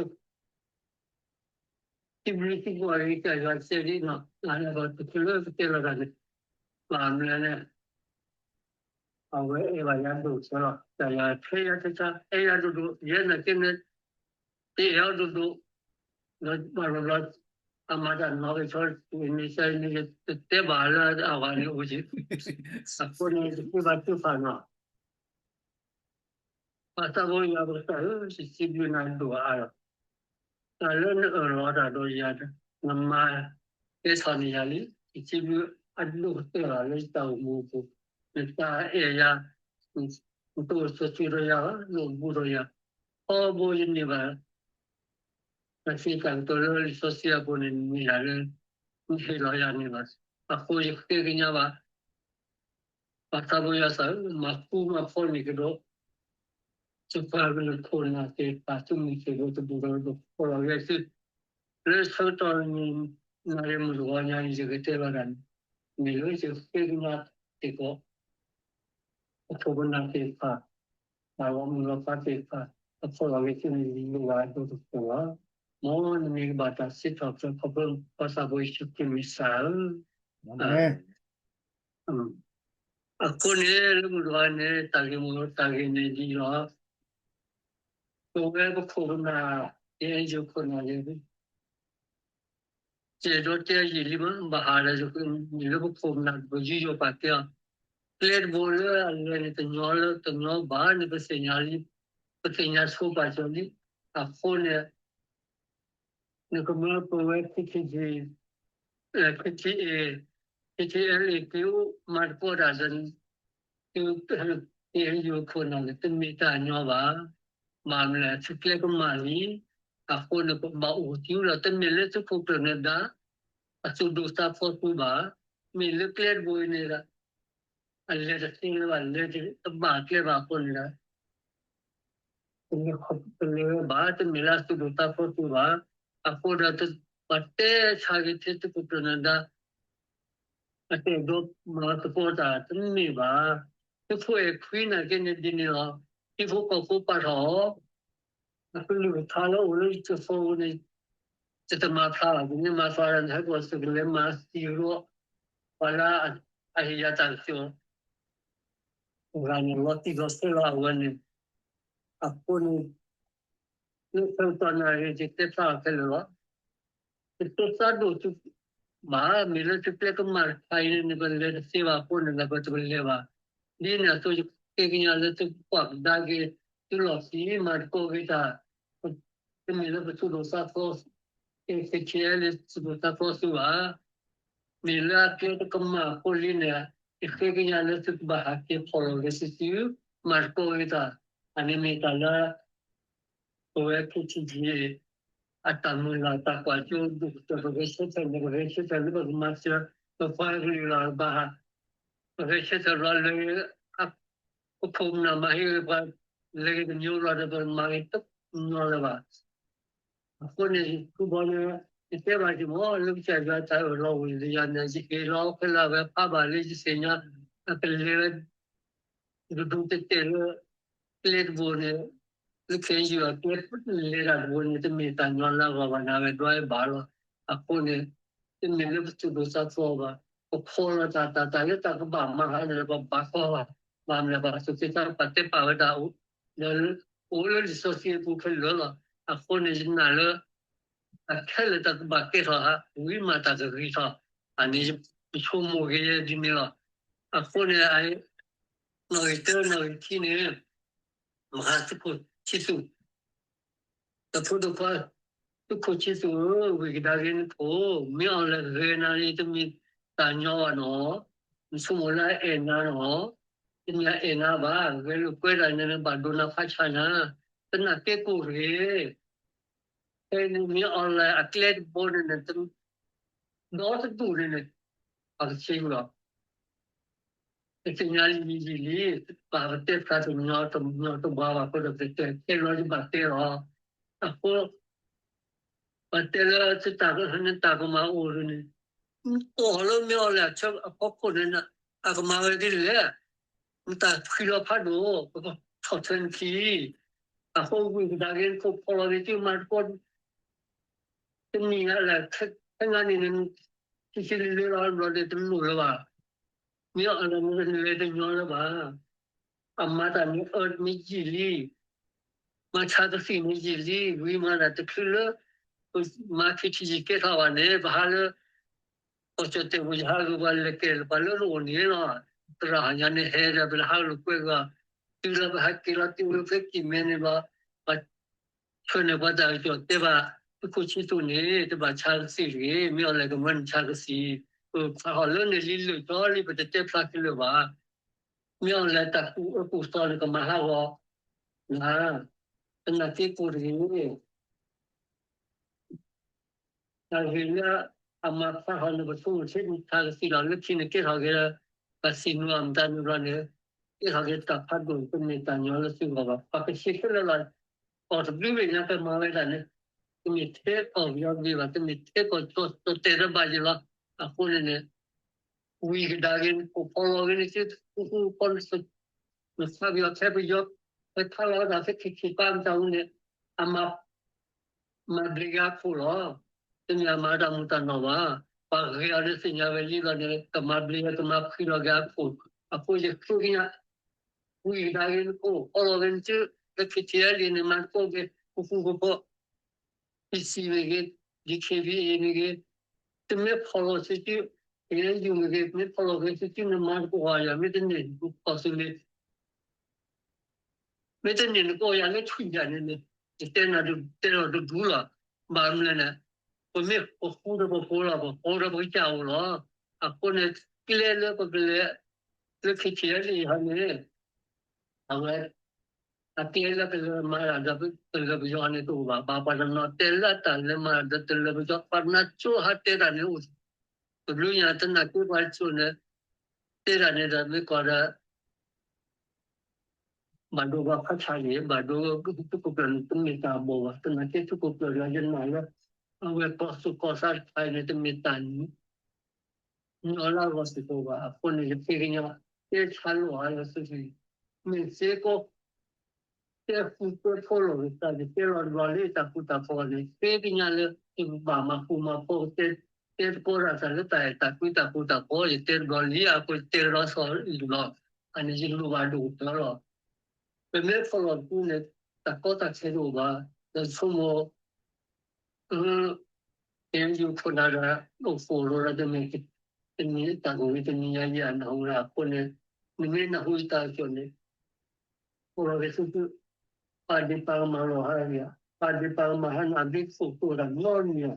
ဒီး စံးဘျုးစံးကွၢ်လံတၢ်ယွၤစဲးဒ်နီၤ လၢပတချုးလၢပတဲလီၤတၢ်န့ၣ် ဘၣ်မနုၤလဲၣ် အဝဲအဲၣ်ဘၣ်ယၤဒိၣ်ဆၢလီၤ တၢ်ယွၤထဲယၤတဆါ အဲၣ်ယၤဒိၣ်ဒိၣ် ယဲနာ်က့န့ၣ် တအဲၣ်အီၤဒိၣ်ဒိၣ် ဒီးဘၣ်လီၤဘျီ အမၤတၢ်နီၣ်က့ၤဆီ မ့ၢ်စဲးန့ၣ် တတဲဘၣ်လၢအဝဲန့ၣ်အိၣ်က့ၤ အဃိန့ၣ် တသ့ဘၣ်သ့ၣ်ဖးနီၤ ပှၤသးဘိယွၤပကစၢ်ဧၢ, ယစံးဘျုးနၤဒိၣ်အါလီၤ. တၢ်လၢနအၢၣ်လီၤတၢ်ဒီးယၤ နမၤကဲထီၣ်န့ၢ်ယၤလံ. ယစံးဘျုးအဒိၣ်ကတၢၢ်လီၤလၢယတၢ်အိၣ်မူအပူၤ, နတၢ်အဲၣ်ယၤ, နတအိၣ်စီၤစုၤဒီးယၤဘၣ်, နအိၣ်ဘူးဒီးယၤ, ထီဘိယန့ၢ်ဘၣ် တၢ်စံးတၢ်ကတိၤလၢလံာ်စီဆှံအပူၤန့ၣ် မ့ၢ်ဒၣ်လၢ နဟ့ၣ်လီၤယၤန့ၣ်လီၤ. အဃိယဃ့ကညးဘၣ် ပှၤသးဘိယွၤသးဧၢ, မၤဃူမၤဖိးန့ၢ်ကဒီး သုပှၤကလုာ်ခိၣ်နၢ်သ့ၣ်တဖၣ် သုမုၢ်သ့ၣ်ဘိတဘူၣ်ဒီး ပဖီၣ်လီၤဂဲၤသု လၢဆၢကတီၢ်န့ၣ် နၤလၢမုၢ်တဂီၤညါအံၤ ယကတဲဘၣ်တၢ်န့ၣ် မ့ၢ်လၢယဃ့ကညးစ့ၢ်ကီး ပခိၣ်ပနၢ်သ့ၣ်တဖၣ် တၢ်လီၤမုၢ်လီၤဖးသ့ၣ်တဖၣ် အဖီၣ်လီၤဂဲၤသုန့ၣ် ယလိၣ်ဘၣ်အဒိၣ်တဖၣ်လီၤ. မ်နမ့ၢ်ကဘၣ်တၢ်စံးထီၣ်ပတြၢၤခီဖျိ ပှၤသးဘိယ့ၣ်ၡူးခရံာ်မ့ၢ်စၢ်ဧၢ. အဃိန့ၣ် လၢမုၢ်တဂီၤန့ၣ် တၢ်ဂ့ၢ်မိၢ်တၢ်ဂ့ၢ်န့ၣ်ဒ်လီၤ. ပဝဲပခိၣ်ပနၢ် ကဲယိၤခိၣ်နၢ်လၢ ကဲဒီးတဲယံာ်လံမး ဘၣ်ဟးဒီး မ့ၢ်လၢပခိၣ်ပနၢ် ပယူးယီၣ်ပာ်ကဲအီၤ ကျဲတဘိလၢအလဲၤန့ၣ် တညီလၢတညီဘၣ်န့ၣ် ပသ့ၣ်ညါလံ ပသ့ၣ်ညါဆိပာ်စၢၤလံ. အဃိန့ၣ် နကမၢပဝဲ KTG, KTA, KTLA က့ၤအိၣ်မၤသကိးတၢ်ဒီး သု KNU ခိၣ်နၢ်န့ၣ် တမ့ၢ်တၢ်ညီဘၣ်. ဘၣ်မနုၤလဲၣ် သုကျဲကမၣ်လံ. အဃိန့ၣ် ပဘၣ်အိၣ်သံလီၤ. တမ့ၢ်လၢသုခိၣ်ကျၢၢ်နဒါ အသူၣ်ဒိၣ်သးဖှီၣ်သုဘၣ်. မ့ၢ်လၢကျဲတဘိအံၤန့ၣ်ဒီး အလဲၤတသ့လၢၤဘၣ်, လဲၤတဘၣ်ကျဲဘၣ်အဃိန့ၣ်ဒီး တလဲၤဝဲဘၣ်, တမ့ၢ်လၢအသူၣ်ဒိၣ်သးဖျိးသုဘၣ်. အဃိဒီး ပှၤတဲဆါက့ၤထဲသုးခိၣ်ကျၢၢ်နၢၤဒါ အတၢ်အဲၣ်ဒိးမၤသကိးတၢ်တမ့ၢ်ဘၣ်. သုးဖိအဲၣ်ခွံနာ်က့န့ၣ်ဒ်န့ၣ်လီၤ. ဟံၣ်ဖိဃီဖိပာ်ထီၣ်အီၤ, အကလုၢ်ကထါလၢအိၣ်လၢယစိၤန့ၣ် ယတမၤဖျါဘၣ်, ယမ့ၢ်မၤဖျါဒီး နဟဲကီၢ်သုးကလၢၤမၤသံလီၤ ပှၤလၢအဟ့ၣ်ယၤတၢ်ကစီၣ် ဂၤန့ၣ် လီၤတံၢ်လီၤဆဲးလီၤအဝဲန့ၣ်. အဃိန့ၣ် လၢဆၢကတီၢ်နၣ်ရံၣ် ယတဲဖျါအီၤခဲလၢာ်လီၤ. တတိၢ်သးဒိၣ်သုဘၣ်, မ့ၢ်လၢသုကျဲကမၣ်တခါအံၤန့ၣ် ပလဲၤတသ့ဘၣ်အဃိန့ၣ်ဒီး ပတလဲၤဘၣ်. ဒ်န့ၣ်အသိး ယဃ့ကညးလၢသုကကွၢ်ကဒါက့ၤ သုလီၢ်ခံ မၤသကိးက့ၤတၢ် တမ့ၢ်လၢပသူၣ်ဒိၣ်သးဖျိး ကဲခ့ဆ့လၢသူၣ်ဒိၣ်သးဖျိးသုဘၣ်. မ့ၢ်လၢအကျဲတကမၣ်အဃိလံန့ၣ် ယဃ့ကညးလၢသုကဘၣ်ဟးက့ၤဖီၣ်လီၤဂ့ၤစုစု မၤသကိးဂ့ၤတၢ်, အန့ၣ်မ့ၢ်တၢ်လၢ ပဝဲ ခ့ဆ့ယံ အတၢ်မုၢ်လၢ်တၢ်ကွၢ်စိဒိၣ်ကတၢၢ် ပဂဲၤဆၢထၢၣ်န့ၣ် ပဂဲၤဆၢထၢၣ်လၢပကမၤစၢၤ ပပှၤကလုာ်လီၤ. ဘၣ်ဟး ပဂဲၤဆၢထၢၣ်လီၤလၢ ပခိၣ်ပနၢ်မၤဟ့ၣ်ဂ့ၤပှၤ လဲၤဂ့ၤတမံၤလီၤဒီး ပမၤဂ့ၤတမံၤလၢၤဘၣ်. အဃိန့ၣ် ခူဘီန့ၣ် ယတဲဘၣ်က့ၤမ့ၢ် လၢကစၢ်ယွၤတၢ်အၢၣ်လီၤဝံၤလၢယၤန့ၣ် ယဟ့ၣ်လီၤခဲလၢာ်ဝဲဖးဘၣ်လၢယသ့ၣ်ညါ အကလဲၤဝဲ တဒူၣ်တဲာ်တဲာ်လၢ ကျဲတဘိန့ၣ် လၢခဲအံၤယွၤကျဲလဲၤတၢ်တဘိန့ၣ် တမ့ၢ်တၢ်ညီလၢအဂီၢ်ဘၣ်န့ၣ် အဝဲဒွးဝဲဘၣ်လီၤ. အဃိန့ၣ် တမ့ၢ်လၢပသူၣ်ဒိၣ်သးဖျိးဘၣ်, ပဖီလီၤတၢ်တၢ်တၢ်လၢတၢ်ကဘၣ်မၤဟးန့ၣ် ပဘၣ်ဖီဘၣ်, ဘၣ်မနုၤဘၣ် ပသူၣ်က့သးပှၤတဲပာ်ဝဲဒၣ် အိၣ်လၢလံာ်စီဆှံအပူၤခဲလၢာ်လီၤ. အဃိန့ၣ် ယနာ်လၢ အခဲလၢာ်တၢ်ကဘၣ်ကဲထီၣ်ဧါ, ဝံၤမးတၢ်ကဂ့ၤထီၣ်, အန့ၣ်ယဆိကမိၣ်က့ၤယဲဒ်န့ၣ်လီၤ. အဃိန့ၣ် နီၣ်ဂံၢ်တၢ နီၣ်ဂံၢ်ခံန့ၣ် မဟါသုးခိၣ်ဆံသူၣ်, တဖိဒိၣ်ခွါ သုးခိၣ်ဆံသူၣ်ဧၢ, ဝံၤကဒါက့ၤနခိၣ်, မ့ၢ်အီၤလဲၤဂဲၤနၤန့ၣ် တမ့ၢ်တၢ်ညီဘၣ်နီၤ, နဆိကမိၣ်လၢအအဲၣ်နၤနီၤ, တမ့ၢ်အအဲၣ်နၤဘၣ်, ဂဲၤလိာ်ကွဲဒၣ်န့ၣ် နဘၣ်ဒိးနၤဖးဆါနၤ, တနာ်က့ကိၣ်တဂ့ၤ ဖဲန့ၣ်မ့ၢ်အီၤလဲၤအကျဲတဘိန့ၣ် ဒီတဒူၣ်န့ၣ်န့ၣ် ပှၤကဆ့လီၤ. ပသ့ၣ်ညါလံလံလံ, ပာ်ပတဲဖျါတညီတညီတဘှါဘၣ်အဃိဒီး ပတဲခဲလီၤယဘၣ်တဲလီၤ. အဃိ ပတဲလၢသုတၢ်ကဟဲန့ၣ် တၢ်ကမၤအိၣ်ဒ်န့ၣ်, အိၣ်လၢမ့ၢ်အီၤလဲၤအဆၢအဖီခိၣ်န့ၣ် အကမၤဝဲဒ်လဲၣ်, မတၤဖှံလီၤဖးဒိၣ် ပကထီၣ်ထွဲနခံ, အဃိဝံၤကဒါက့ၤနခိၣ်ဖီလီၤက့ၤသုမၤသကိး တနံၤညါလဲၣ် ခဲခဲနံၤန့ၣ် ဆံဆံလၢလၢလီၤဘျီဒီးတလိၣ်လၢၤဘၣ်. မ့ၢ်အီၤလဲၤမ့ၢ်လဲၤတညီလၢၤဘၣ်. အမၤတၢ်မ့ၢ်အၢမ့ၢ်ယံာ်လံ, မၤဆါကသံၣ်မ့ၢ်ယံာ်လံ, ဝံၤမၤတၢ်တချုးလၢ ပမၤခံထံယံာ်ကဲထီၣ်ဘၣ်န့ၣ် ပဟးလၢ ကီၢ်ကၠီၣ်တဲၣ်ပူၤ ယဟးဂီၤပှၤလဲၤကဲၤပှၤလၢနအိၣ်န့ၣ်လီၤ. သရၣ်ဟီညါန့ၣ်ဟဲဒီး ပလဲၤဟးလိာ်ကွဲဂၤ, တုၤလၢပဟဲက့ၤလီၤတုၤဝဲဖဲကံၢ်မဲန့ၣ်ဘျီ, ပှၤဆှၢန့ၢ်ပှၤတၢ်ကစီၣ်တဲဘၣ် သုးခိၣ်ဆံသူၣ်န့ၣ် တဘၣ်ဆါကသံၣ်တဂ့ၤ, မ့ၢ်အီၤလဲၤကမၢနဆါကသံၣ်, ပဖးထီၣ်လၢန့ၣ်လံလၢာ်ကၠီလံ ပတတဲဖျါခဲလၢာ်ဘၣ်. မ့ၢ်အီၤလဲၤတၢ်ကူၣ်အၢကူၣ်သီန့ၣ် ကမၤဟးဂီၤနၤ, တနာ်က့ကိၣ်တဂ့ၤ. တၢ်ဂ့ၢ်လၢအမၤဖျါထီၣ်န့ၣ် ပဆိကမိၣ်ထဲဆါကသံၣ်လီၤ. လၢခံန့ၣ်ကဲထီၣ်က့ၤလၢ ပသံၣ်နူအမတၤနူဘျီန့ၣ် ကဲထီၣ်က့ၤတၢ်ဖးဒိၣ် တမ့ၢ်တၢ်ညီလၢသုဂီၢ်ဘၣ်. ပှၤကဆ့ခဲလၢာ်လီၤ. ကီၢ်တဘျုးဘ့ၣ်ညါကမၤဝဲဒၣ်န့ၣ် တမ့ၢ်ထဲကီၢ်ပယီၤတဘ့ၣ်ဘၣ်, တမ့ၢ်ထဲကီၢ်ကၠီၣ်တဲၣ်တဘ့ၣ်ယဲလီၤ. အဃိန့ၣ်န့ၣ် ဝံၤကဒါက့ၤ နခိၣ်ဖီလီၤက့ၤန့ၣ် သုဃူဃူဖိ နသးပယီၤထဲပယီၤ ဖဲခါလီၤဝဲဒၣ်ဖဲခ့ခ့ပၢ်မတၤဟူန့ၣ် အမၤ မၤဘျ့က့ၤအခိၣ်လီၤ. တမ့ၢ်အမၤတၢ်မူတၢ်နီၢ်ဘၣ်. ပှၤဂ့ၤအီၤလၢသ့ၣ်ညါဝဲလံလီၤန့ၣ် ကမၤဘျ့ ကမၤဖှံလီၤက့ၤအခိၣ်. အဃိယဃ့ကညး ဝံၤကဒါက့ၤနခိၣ် ဖီလီၤက့ၤနစု လၢ ခ့ခ့အလံ န့ၣ် မၤသကိးက့ၤ ဃူဃူဖိဖိ ပံၣ်စံၣ်မ့ၢ်ဂ့ၤ, ဒံၣ်ခ့ဘံၣ်အ့ၣ် မ့ၢ်ဂ့ၤ, တမ့ၢ်ဖီလီၤစုစု, က့ၤယူၤမ့ၢ်ဂ့ၤ, မ့ၢ်ဖီလီၤက့ၤစုစု နမၤသကိးယၤ မ့ၢ်တန့ၢ် နကီၢ်သူလ့ၤ မ့ၢ်တန့ၢ်နကိးယၤလၢထွံၣ်ယၤန့ၣ်န့ၣ် ယတဲနၤဒုးတဲလီၤတဒူလီၤ. ဘၣ်မနုၤလဲၣ်န့ၣ် ပမ့ၢ်ပဃူဒီးပဖိလီၤ, ပဖိဒီးပကစၢ်အိၣ်လီၤ. အဃိန့ၣ် ကျဲလၢပကလဲၤ လၢ ခ့ခ့အလံ ဟီန့ၣ် အဝဲ အကျဲလၢကလဲၤမၤတၢ်ဒီး တလၢပယီၤန့ၣ်တအိၣ်ဘၣ်. ဘၣ်ပှၤတနီၤတဲလၢတၢ်လဲၤမၤတၢ်ဒီးတလၢပယီၤ ပှၤတနီၤကၠိဟးတဲတၢ်န့ၣ်အိၣ်, တဘျုးညါတနာ်က့ပှၤတကၠိန့ၣ် တဲတၢ်န့ၣ်ဒီး မ့ၢ်ကွၢ်ဒီး ဘၣ်ဒိဘၣ်ဖးဆါန့ၣ် ဘၣ်ဒိ ထံခိၣ်ကျၢၢ်န့ၣ် တမ့ၢ်တၢ်ဘီၣ်ဘၣ်. သနာ်က့ထံခိၣ်ကျၢၢ်ဒီးယနာ်လၢ အဝဲကီၢ်သူၣ်ကီၢ်သးတခါအံၤန့ၣ် တမ့ၢ်တၢ် ညီလၢအဂီၢ်စ့ၢ်ကီးဘၣ်. အဃိန့ၣ် ယဃ့ကညး တဲဆါလိာ်အါလၢသုဂ့ၢ် မ့ၢ်စ့ၢ်ကီး တဲဃူတဲဖိးလိာ်ကစၢ်န့ၣ် တဲလီၤတဘျီလၢတၢ်ဃူတၢ်ဖိးန့ၣ် ဃ့ကညးလၢ ယကဘၣ်မၤဃူမၤဖိး တဲ တဲသကိးတၢ်သးလၢတၢ်အဲၣ်တၢ်ကွံတၢ်ဃူတၢ်ဖိး ယတဲတဘျီလံ အဃိတဲကဒီးစီၤလံၣ်လီၤ. အန့ၣ်ယလိၣ်ဘၣ်ဒိၣ်ကတၢၢ်လီၤ. ပမ့ၢ်ဖီၣ်လီၤတပူၤန့ၣ် တၢ်ကီတၢ်ခဲတအိၣ်ဘၣ်. ဒီးဆိကမိၣ် အ ကဲယိၤခိၣ်နၢ်ဒီး အိၣ်ဖှိၣ်ရိၤဒီးတမ့ၢ် တနံၤတၢ်ကဝံၤတနံၤညါယဲအနၢ်ဟူဒၣ်အဃိန့ၣ် နမ့ၢ်နၢ်ဟူယတၢ်ကစီၣ်န့ၣ် အိၣ်လီၤဂ့ၤသုသု ပာ်ဒ့ၣ်ပာ်ကမၣ်လီၤဟါဂ့ၤ ပာ်ဒ့ၣ်ပာ်ကမၣ်ဟါန့ၣ် အဘ့ၣ်ခိၣ်ကိၣ်တၢ်နီတမံၤဧါ.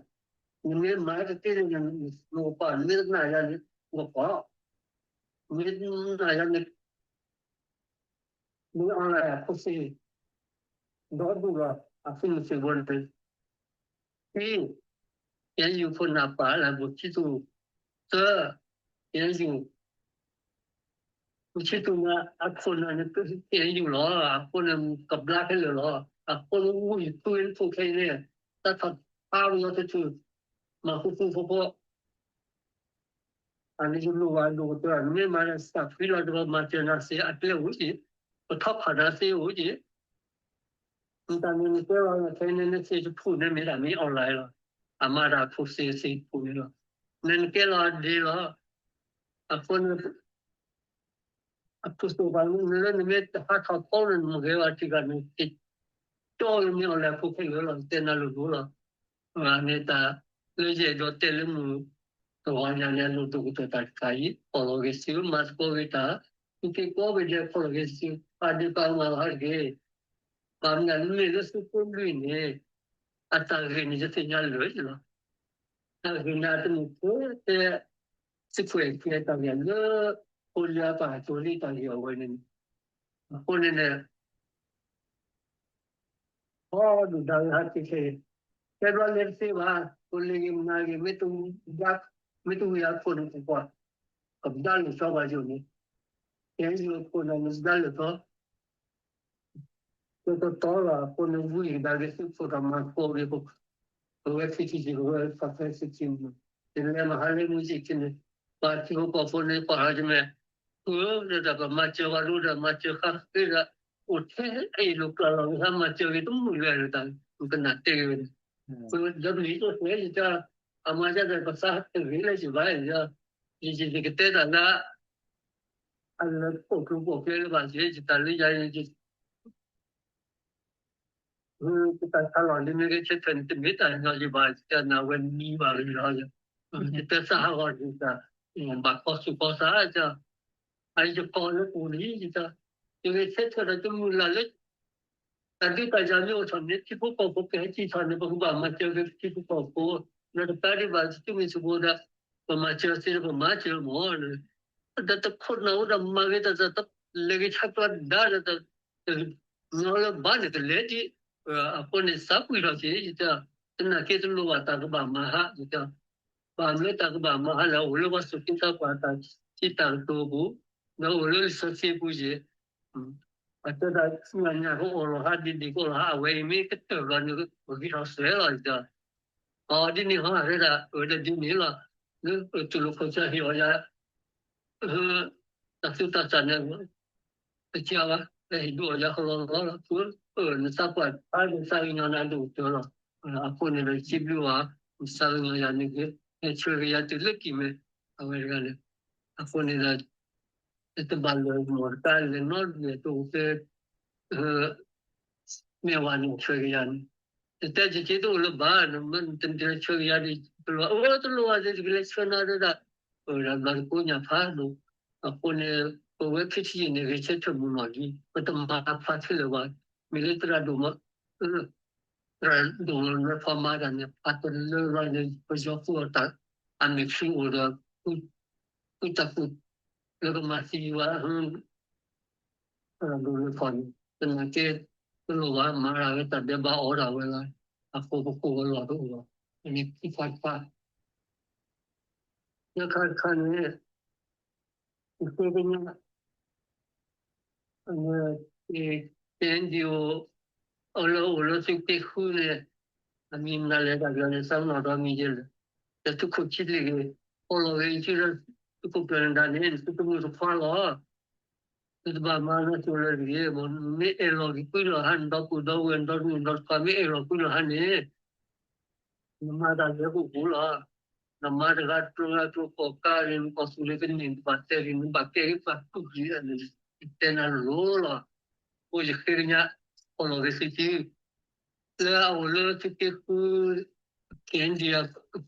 နမ့ၢ်မၤတသ့န့ၣ် နကပာ် နမ့ၢ်တနာ်ယၤန့ၣ် နကပာ် နမ့ၢ်တနာ်ယၤန့ၣ် မ့ၢ်အီၤလၢအဖိသ့ၣ် ဒီဒူၣ်လီၤ အသုးမုၢ်သံၣ်ဘိန့ၣ် သံ ကဲယိၤခိၣ်နၢ်ပာ်လၢ ဘိၣ်ဆံသူၣ် သၢ ကဲယိၤ ဘိၣ်ဆံသူၣ်န့ၣ် အခိၣ်နၢ်န့ၣ် ကဲယိၤလီၤ. အဃိန့ၣ် ကဘျါခဲလၢာ်လီၤ. အဃိန့ၣ် ဝံၢ်ယသူဝဲဖိခဲအံၤန့ၣ် တၢ်ထီၣ်ဖးဝဲလီၤတထူၣ် မၤဃူဃူဖိဖိ အန့ၣ်ယလိၣ်ဘၣ်ဒိၣ်ကတၢၢ် မ့ၢ်မၤဒီးစၢ်ဖှံလီၤ တဘၣ်မၤစၢၤနၤစ့ အကျဲဝံၤက့ၤ ပထီၣ်ဖးနၤစ့အိၣ်က့ၤ နတၢ်န့ၣ်နကဲလီၤ နခဲအံၤန့ၣ် နစ့တဖှိၣ်န့ၣ်မ့ၢ်ဒၣ်မ့ၢ် online လီၤ. အမၤတၢ်အဖိစ့စ့တဖှိၣ်န့ၣ်လီၤ. နနကဲလီၤအဒ့လီၤ. အဃိန့ၣ် အဖိစိၤပှၤလၢနမ့ၢ်တဟးထီၣ်ဖီန့ၣ် နမ့ၢ်ဂဲၤဘၣ်ထံဂၤန့ၣ် က့ၤကၠီလၢမ့ၢ် online ဖိခဲလၢာ်လီၤ တဲနၤလိၤလိၤလီၤ. မ့ၢ်တၢ်လၢယအဲၣ်ဒိးတဲလၢမုၢ်တဂီၤညါန့ၣ် အလိၣ်ဒိၣ်ကတၢၢ်တၢ်တခါအံၤ ဖီၣ်လီၤဂ့ၤစု မၤသကိးဂ့ၤတၢ် သုးက့ကိးဘ့ၣ်ဒဲး ဖီၣ်လီၤဂ့ၤစု ပာ်ဒ့ၣ်ပာ်ကမၣ်လီၤဟါတက့ၢ်. ဘၣ်မနုၤမ့ၢ်လၢသုးဖိလွံၢ်န့ၣ် အတၢ်ဂ့ၢ်န့ၣ် ယသ့ၣ်ညါလၢာ်လီၤ. တၢ်ဂ့ၢ်န့ၣ် အတမ့ၢ်ထဲတဲ သုးခိၣ်အဲၣ်ကဲတၢ်ဂ့ၢ်လၢ ဖိလၢအပာ်အသိးလံတၢ်ဂ့ၢ်အဝဲန့ၣ် အဃိန့ၣ်န့ၣ် ဟီဒုၣ်ဒါဝဲဟးက့ၤခဲအံၤ တဲဘျီလဲၤတသ့ဘၣ် ကိးလ့ဂ့ၤမနၤဂ့ၤ မ့ၢ်တဝံၤအခိၣ်န့ၣ် ကကွၢ် ကဘျါလၢာ်သီပှၤယိာ်န့ၣ် ကဲယိာ်ခိၣ်နၢ်န့ၣ် ကဘျါလၢာ်သီ ကတီတီလီၤ အဃိန့ၣ် ဝံၢ်ကဒါက့ၤသုးခိၣ်ဒီးမၤသကိးဂ့ၤ ပဝဲခံထံၣ်က့ၤ ပဝဲပှၤဖဲခံထံၣ်န့ၣ် တလဲၤမဟါလၢမုၢ်ဆ့ၣ်ခံန့ၣ် ပှၤထံဖိကီၢ်ဖိန့ၣ် ပှၤဟးတမဲာ် ဃုဒီးပမၤစၢၤပှၤဒိၣ်ဒီး မၤစၢၤဃါဃ့ဒီး အိၣ်ထဲအံၤလိာ်ကျးလီၤ ဝံဟးမၤစၢၤဂ့ၤ တမုာ်လၢၤဒီးတၢ် ပကနၣ်တဲဂ့ၤဝဲန့ၣ် ပဒီပလံၤအိၣ်ထဲယတၢ် အမၤယၤဒီးပသးတဂ့ၤလၢယဘၣ် ယ ယ ယကတဲတၢ်လၢ အလၢကိၣ်ကျိၤကိၣ်ကျဲလၢဘၣ် ယတၢ်လၢယၤ ယတၢ်ဆါလီၤလၢမ့ၢ်ဂဲၤဆၢထၢၣ်န့ၣ် တမ့ၢ်တၢ်ညီယဘၣ် ယတၢ်နာ်ဝဲမံဘၣ်လီၤ ယတၢ်သးဟးဂီၤဒ်တၢ် ဘၣ်ကီၢ်သူၣ်ကီၢ်သး အယကီၢ်လၢပူၤလံ ယတၢ် ယဂဲၤဆၢထၢၣ်ဒီးတမုၢ်လၢ်လၢ တၢ်ဒုးတၢ်ယၤမ့ၢ်အိၣ်ထီၣ်န့ၣ် ထံဖိကီၢ်ဖိကဟဲက့ၤထီၣ်န့ၣ် ပကဘၣ်မၤစၢၤက့ၤထံဖိကီၢ်ဖိ ဒီးတကးဒံးဘၣ် သုးမုၢ်သံၣ်ဘိဒီး ပမၤစၢၤသ့ဒီးပမၤစၢၤမ့ၢ် ဒီးတခိၣ်နၢ်အိၣ်ဒီးမၤဂ့ၤတၢ် လဲၤဂ့ၤဆါကျီဒါဒီး ညီလၢဘၣ်န့ၣ်ကလဲၤဒံး အဃိန့ၣ် သးပှံၢ်ထီၣ်က့ၤ ယတၢ် တနာ်က့တလိၣ်ဘၣ်တၢ်ကဘၣ်မၤဟါ ယတၢ် ဘၣ်မနုၤတၢ်ကဘၣ်မၤဟါလဲၣ် အိၣ်လၢပှၤသူၣ်က့သးပှၢ်တၢ်စံးတၢ်ကတိၤအပူၤ ဒီးအိၣ်လၢလံာ်စီဆှံအပူၤယ့ၣ် အတဲဒၣ်ဆူညါကအိၣ်လီၤဟါဒ်ဒ်ကအိၣ်လီၤဟါ အဝဲအံၤမ့ၢ်ကတၢၢ်ဘျီန့ၣ် ပဂံၢ်ထီၣ်စဲးလီၤယတၢ် အဒ်န့ၣ်ဟီ အဝဲဒၣ် အဝဲဒၣ်ဒ်န့ၣ်လီၤ လၢတူၢ်လိာ်ခိၣ်ဆၢဟ့ၣ်အီၤယၤ တၢ်သူၣ်တၢ်သးန့ၣ် တကးဘၣ် ဟ့ၣ်ဒိၣ်အီၤယၤကလီလီလီၤ နသးပှၢ်ဖးနသးကညီၤနၤဒိၣ်ကတၢၢ်လီၤ အဃိန့ၣ်ဒီးစံးဘျုးဘၣ် နသးကညီၤယၤန့ၣ်ဂ့ၤ ဟဲဆှၢက့ၤယၤတုၤလၢကံၢ်မဲ အဝဲတဂၤန့ၣ် အဃိန့ၣ်ဒီး တဘၣ်လၢၤမီၢ်တကါလဲၤနီတဘျီတအိၣ်ဖဲ မ့ၢ်ဝဲန့ၣ်ဆှၢက့ၤယၤန့ၣ် တတဲတက့တအိၣ်လၢၤဘၣ် နမ့ၢ်တဆှၢက့ၤယၤဒီး တလိၣ် အဝဲတလိၣ်ဘၣ် ယကလဲၤဆှၢနၤဒၣ် ဒီးဘျီတကိးညါဖးဒိၣ် အဃိန့ၣ် ပဝဲခံထံၣ်န့ၣ် ဂဲၤဆၢထၢၣ်မုာ်လီၤလံ ပတမၤဖးခဲလၢာ်ဘၣ် မ့ၢ်လၢသရၣ်ဒိၣ်မး သရၣ်ဒိၣ်လၢဖီမၤတၢ်န့ၣ် ဖးတလၢလီၤန့ၣ် ပယီၤဃိအီၤတၢ် အမဲာ်ချံအိၣ်ဒီး ဃုတၢ်ဃု လၢကမၤသံဝဲ သရၣ်ဒိၣ်လၢဖီန့ၣ် သနာ်က့ တလိၣ်ဘၣ် မၤတၢ်ဝဲတၢ်ဒဲးဘးအီၣ်ဒၣ်ဝဲလီၤ အဃိပဃိဝဲလီၤတအိၣ်ဘၣ် အန့ၣ်ခံခါတခါ လၢခါတခါန့ၣ် ယဃ့ကညး အဝဲ KNDO အလၢအိၣ်လၢသုးက့ဃုန့ၣ် အမံၤမနုၤလဲၣ်တၢ်ကလီၤန့ၣ် သးပနီၣ်ဒီးမံၤယဲလၢာ်, ဒီးသုးခိၣ်ဆံလ့ၣ်ဂ့ၤ ဖီၣ်လီၤဂ့ၤက့ၤလၢ သုးခိၣ်ကျၢၢ်နဒါန့ၣ် သုတမုာ်တခွါလီၤ. သုတဘၣ်မၤနီတစိၤလၢၤတဂ့ၤ, မ့ၢ်အဲၣ်လီၤက့ၤကွံာ်လီၤဟါန့ၣ် ဒီပုၢ်ဒီဝဲၢ် ဒီတမုာ်ဒီတခွါ မ့ၢ်အဲၣ်လီၤကွံာ်လီၤဟါန့ၣ် နမၤတၢ်လၢပူၤပူၤလီၤ. နမၤတဂၤတကျိၤဂၤကျိၤ ကီၢ်ကးန့ၣ် နကီၢ်သူလ့ၤကန့ၢ် နဘၣ်တဲလံ နဘၣ်ကဲက့ၤပှၤကူၣ်က့ၤန့ၣ် တဲနၤလိၤလိၤလီၤ. အဃိယဃ့ကညး ဖီၣ်လီၤဂ့ၤသုးက့ လၢအအိၣ်လၢသုးက့ဃု KNDO,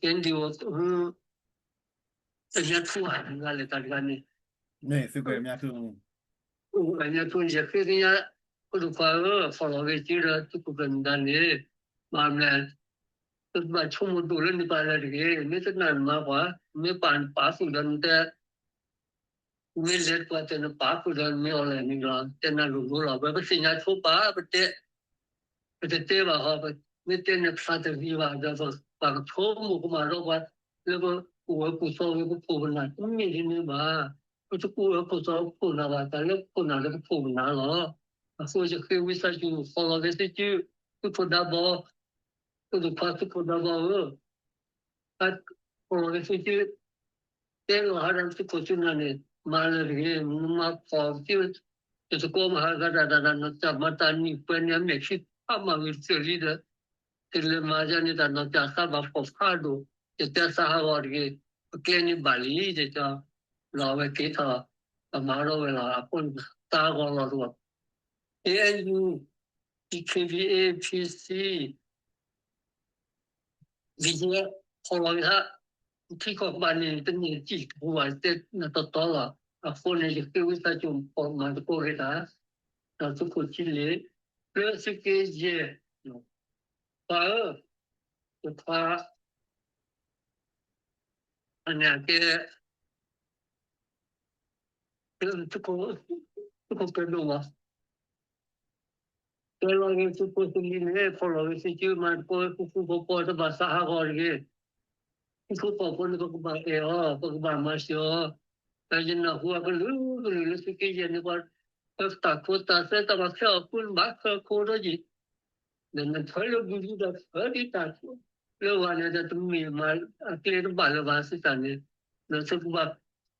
KNDO တညါထူဧါ တဂၤလဲၣ်တၢ်တဂၤန့ၣ် တညါထူန့ၣ် ယဃ့ကညး ဖိဒိၣ်ခွါဧၢ, ဖီၣ်လီၤဂ့ၤက့ၤဒီးသုးခိၣ်ကျၢၢ်နဒါန့ၣ် ဘၣ်မနုၤလဲၣ်, သုတဘၣ်ဆိကမိၣ်ဒိၣ်လၢန့ၣ်ပာ်လၢၤတဂ့ၤ, မ့ၢ်သနာ်နမၤပှၤ, မ့ၢ်ပာ်နပာ်ဃုာ်ဒီးနတဲ မ့ၢ်လဲၤတပှၢ်တၢၢ်နပာ်ဃုာ်ဒီးမ့ၢ်အီၤလဲၣ်န့ၣ်လီၤ. တဲနၤလိၤလိၤလီၤ. ပသ့ၣ်ညါဆိပာ် ပတဲ, ပတတဲဘၣ်ဟီ, မ့ၢ်တဲန့ၣ်ဖျါတဂ့ၤဘၣ်ဒီး ပှၤကဆိကမိၣ်ကမၣ်ဒီးပှၤ လၢပအိၣ်ဝဲပူၤသီဝဲ ပခိၣ်ပနၢ် တမ့ၢ်ဒ်န့ၣ်ဘၣ်. ပတကူၣ်ဝဲခိၣ်သီခိၣ်နၢ်ဘၣ် တၢ်လၢခိၣ်နၢ်လၢပခိၣ်ပနၢ်လီၤ. အဃိယဃ့ဝံသးစူၤ ဖီၣ်လီၤဂ့ၤသုးက့ သုးခိၣ်ဒါဘီ သုးခိၣ်ခွါ သုးခိၣ်ဒါဘီဧၢ, ဖီၣ်လီၤဂ့ၤသုးက့ တဲလီၤဟါဒီးသုးခိၣ်သုးနၢ်န့ၣ် မၤလၢၤတဂ့ၤ, နမၤဖီၣ်က့ၤ တသကိးမၤဟးဂၤတၢ်တၢ် နီၢ်ကၠၢ်မၤတၢ်နံၣ်ပှဲၤန့ၣ် အမဲာ်ခံဖးမၤဝံၤတစၢၤလံဒီး တလဲၤမၤယါန့ၣ်တၢ် နီၢ်ကၠၢ်သးဘၣ်ဖီၣ်ဖးဒိၣ်, ယတဲသးဟးဂီၤတဂ့ၤ, ပကျဲန့ၣ်ဘၣ်လံ ယတဲ, ဒီးအဝဲက့ၤထီၣ် ပမၤထီၣ်ဝဲလီၤ. အဃိန့ၣ် သးဟးဂီၤလီၤတဂီၢ် KNU, DKBA, PC, BGF ဖီၣ်လီၤဂ့ၤဟါ, ထံကီၢ်ဘၣ်န့ၣ် တန့ၢ်စံၣ်တပူၤဘၣ် တဲနၤတီတီလီၤ. အဃိန့ၣ် ယဃ့ဝံသးစူၤ ဖီၣ်မၤသကိးဂ့ၤတၢ်, ဒီးသုးခိၣ်ဆံလ့ၣ် လၢသုးက့ယဲၢ်, ပှၤဧၢ, ယခွါ အန့ၣ်အကဲ သုးခိၣ်, သုးခိၣ်ကဲဒိၣ်မး, တဲလီၤဂ့ၤသုးဖိသုးလံၤန့ၣ် ဖီၣ်လီၤဂ့ၤသုးက့ မၤသကိးဃူဃူဖိးဖိး တဘၣ်သးဟးဂီၤတဂ့ၤ. သုးဖိပှၤဖိန့ၣ် ပကဘၣ်အဲၣ်အီၤ ပကဘၣ်မၤစၢၤအီၤ, ဒီးယနၢ်ဟူအကလုာ်ကလုာ်လၢသုးက့ယဲၢ်န့ၣ် ပှၤတၢ်ခိတၢ်သွဲတၢ်ဘၣ်ခဲအီၤ ဃုနဘၣ်ခဲခိဒီးယံၤ ဒီးနထၢလၢဘုဒုဒီး ဖၢဒံးတၢ်လၢဝၤန့ၣ်ဒီး တမ့ၢ်မၤအကျဲတဘၣ်လၢၤဘၣ်သုသးန့ၣ်, ဒီးသုကဘၣ်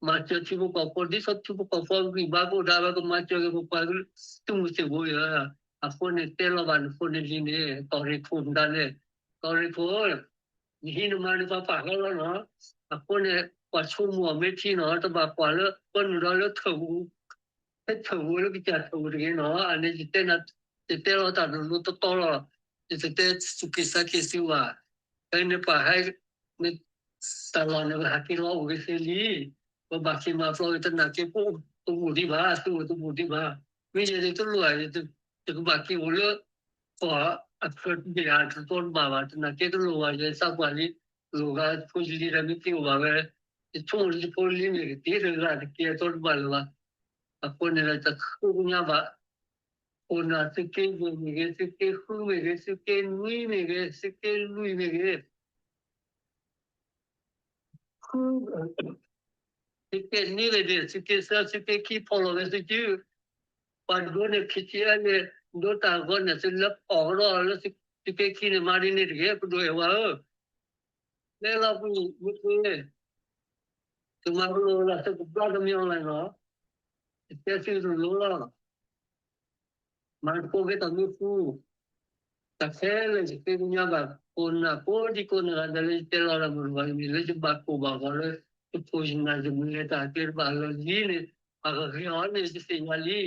မၤစၢၤထံဖိကီၢ်ဖိ ဒ်သိးထံဖိကီၢ်ဖိဂံၢ်ဘါကအိၣ်ဒၣ်ဝဲ ကမၤစၢၤက့ၤပပှၤသုးမုၢ်သံၣ်ဘိယဲၢ်, အဃိန့ၣ် တဲလီၤဘၣ်နဖိန့ၣ်လံန့ၣ် ကီၢ်ရ့ၣ်ခိၣ်မတၤန့ၣ်, ကီၢ်ရ့ၣ်ခိၣ် နဟံးနမၤန့ၣ် ပှၤပာ်ဃာ်လီၤနီၤ, အဃိန့ၣ် ပှၤဆိကမိၣ်အီၤမ့ၢ်ထံနီၤ တဘၣ်ကွၢ်လၢ ပှၤနုာ်ဒီးလၢထၢၣ်ပူၤ ဟဲထၢၣ်ဝဲလၢကစၢ်ထၢၣ်ပူၤတဂ့ၤနီၤ, အန့ၣ် ယတဲလီၤတၢ်လိၤလိၤတီတီလီၤ, ယတတဲသူၣ်က့ၤသးက့ၤသုဘၣ်, ဖဲန့ၣ်ပှၤဟဲ မ့ၢ်တၢ်လီၢ်န့ၣ် ပဟးက့ၤလီၤအိၣ်ဂ့ၤသ့လံ, ပဘၣ်က့ၤမၤပျီဂ့ၤ တနာ်က့ ပအိၣ်တဘူၣ်ဒံးဘၣ်, သုအိၣ်တဘူၣ်ဒံးဘၣ်, မ့ၢ်ယဲန့ၣ်တလိၣ်ဧါ, ယကဘၣ်က့ၤအိၣ်လၢ ပှၤအဖျၢၣ်တဘ့ၣ်ဧါ တသီတဘၣ်ဘၣ်, တနာ်က့တလိၣ်ဘၣ်, ယသးပှၢ်လံ, လိၣ်ဂၤဖိယလံဒီးမ့ၢ်က့ၤအိၣ်ဘၣ်ဝဲ, ယဆိကမိၣ်လၢယဖိလံမ့ၢ်ဂ့ၤ က့ၤတဂၤတက့ၤအသီတဘၣ်လၢၤဘၣ်, အဃိန့ၣ်ဒီးတဃ့ကညးဘၣ် ခိၣ်နၢ်သုးက့ယဲၢ်မ့ၢ်ဂ့ၤ, သုးက့ဃုမ့ၢ်ဂ့ၤ, သုးက့နွံမ့ၢ်ဂ့ၤ, သုးက့လွံၢ်မ့ၢ်ဂ့ၤ, ဃု, သုးက့နွံဂ့ၤဒ် သုးက့သၢ သုးက့ခံ ဖီၣ်လီၤဂ့ၤသုးက့, ပှၤဒိးန့ၢ် ခ့ၣ်ထံၣ်အဲၣ်န့ၣ် ဒိးတၢ်ဂီၤန့ၣ် သုးလၢဖီၣ်ကဒီးလၢသုးက့ခံန့ၣ် မၤဒ်န့ၣ်တဂ့ၤ ပဒိၣ်အဲၣ်ဝဲဧၢ, လဲၤလီၤပူၤမ့ၢ်က့ၤ သုမၤကလိာ်လၢသုကဘျါတမံၤအီၤလၢၤနီၤ, ယတဲသုလိၤလိၤလီၤ. မၤသကိးက့ၤတၢ်မ့ၢ်ဃူ, တၢ်ခဲလၢာ်ယဃ့ကညးဘၣ် ခိၣ်နၢ်ကိးဒံကိးနၢ်ဂၤဒဲးလၢယတဲလီၤတၢ်မုၢ်တဂီၤ ယမ့ၢ်လၢယဘၣ်ကိၢ်ဘၣ်ဂီၤလၢ ယဖိယနၢ်ယမုၢ်လဲၤတၢ်အကျဲတဘၣ်လၢာ်လံန့ၣ် ပှၤကဂ့ၤအီၤန့ၣ် ယသ့ၣ်ညါလံ.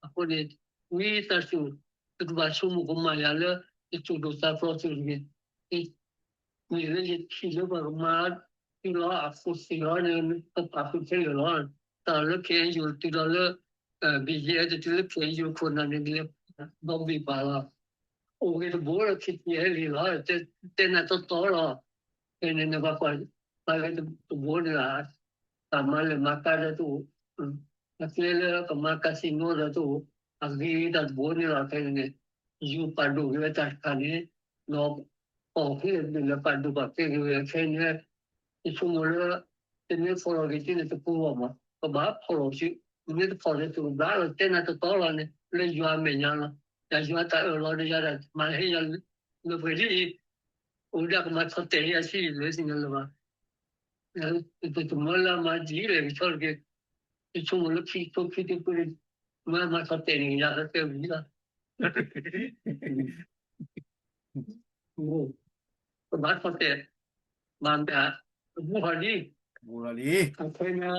အဃိန့ၣ် ဝံသးစူၤ သုတဘၣ်ဆိကမိၣ်ကမၣ်ယၤလၢ ယသူၣ်ဒိၣ်သးဖျိးသုတဂ့ၤ မ့ၢ်လၢယထံၣ်လၢပှၤကမၤတုၤလီၤအခိၣ်သ့ၣ်လီၤန့ၣ် ကပာ်ဃုာ်ခဲလၢာ်လီၤ. တၢ်လၢ ခဲအံၤယိၤ တုၤလီၤလၢ ဘံၣ်ယဲၢ် တတုၤလၢ ခဲအံၤယိၤ ခိၣ်နၢ်န့ၣ် လဲၤဒီဘ့ၣ်ပာ်လီၤ. အိၣ်ဂ့ၤတဘိလီၤ ခံထံၣ်ဟဲလံလီၤ တဲနၤတီတီလီၤ. ဖဲန့ၣ်န့ၣ် ပှၤကွၢ် ပှၤဂ့ၤတဘိန့ၣ်လီၤ. တၢ်မၤလၢမၤကါဒီးတအိၣ်, အကျဲလၢကမၤကၤစံၣ်နိဒီးတအိၣ်, အဂ့ၤတၢ်တဘိန့ၣ်လီၤ. ဖဲန့ၣ်န့ၣ် ယိၤပာ်ဒိၣ်က့ၤဝဲတၢ်တခါန့ၣ် ဒီးပီၣ်ဖဲလဲၣ်ဒုးလဲၤပာ်ဒိၣ်ပာ်ကဲက့ၤဝဲခဲအံၤန့ၣ် ယဆိကမိၣ်လၢ တမ့ၢ်ဖီၣ်လီၤဂ့ၤက့ၤန့ၣ် တပူၤဘၣ်မး ကဘၣ်ဖီၣ်လီၤစု, မ့ၢ်တဖီၣ်လၢစုကဘျါလီၤ တဲနၤတီတီလီၤန့ၣ်, လၢယွၤအမဲာ်ညါလီၤ. ယွၤတၢ်အၢၣ်လီၤဒီးယၤဒီး မၤဟ့ၣ်ယၤလၢပှဲၤဒ်အံၤ, အိၣ်ဒၣ်ကမၤထီၣ်တဲာ်လံအဆံးလၢသ့ၣ်ညါလၢၤဘၣ်. တမၢလၢအမၤဒ်လဲၣ်ကဆီတက့ၢ်, ယဆိကမိၣ်လၢခံကထိခံဆံဃုန့ၣ် မၤမၤထီၣ်တဲာ်န့ၣ် ယၤဟဲကဲဝံၤလီၤ. ကဘၣ်ထီၣ်တဲာ်, မၤမ့ၢ်အဘူးထီၣ်လံ, အခဲန့ၣ်,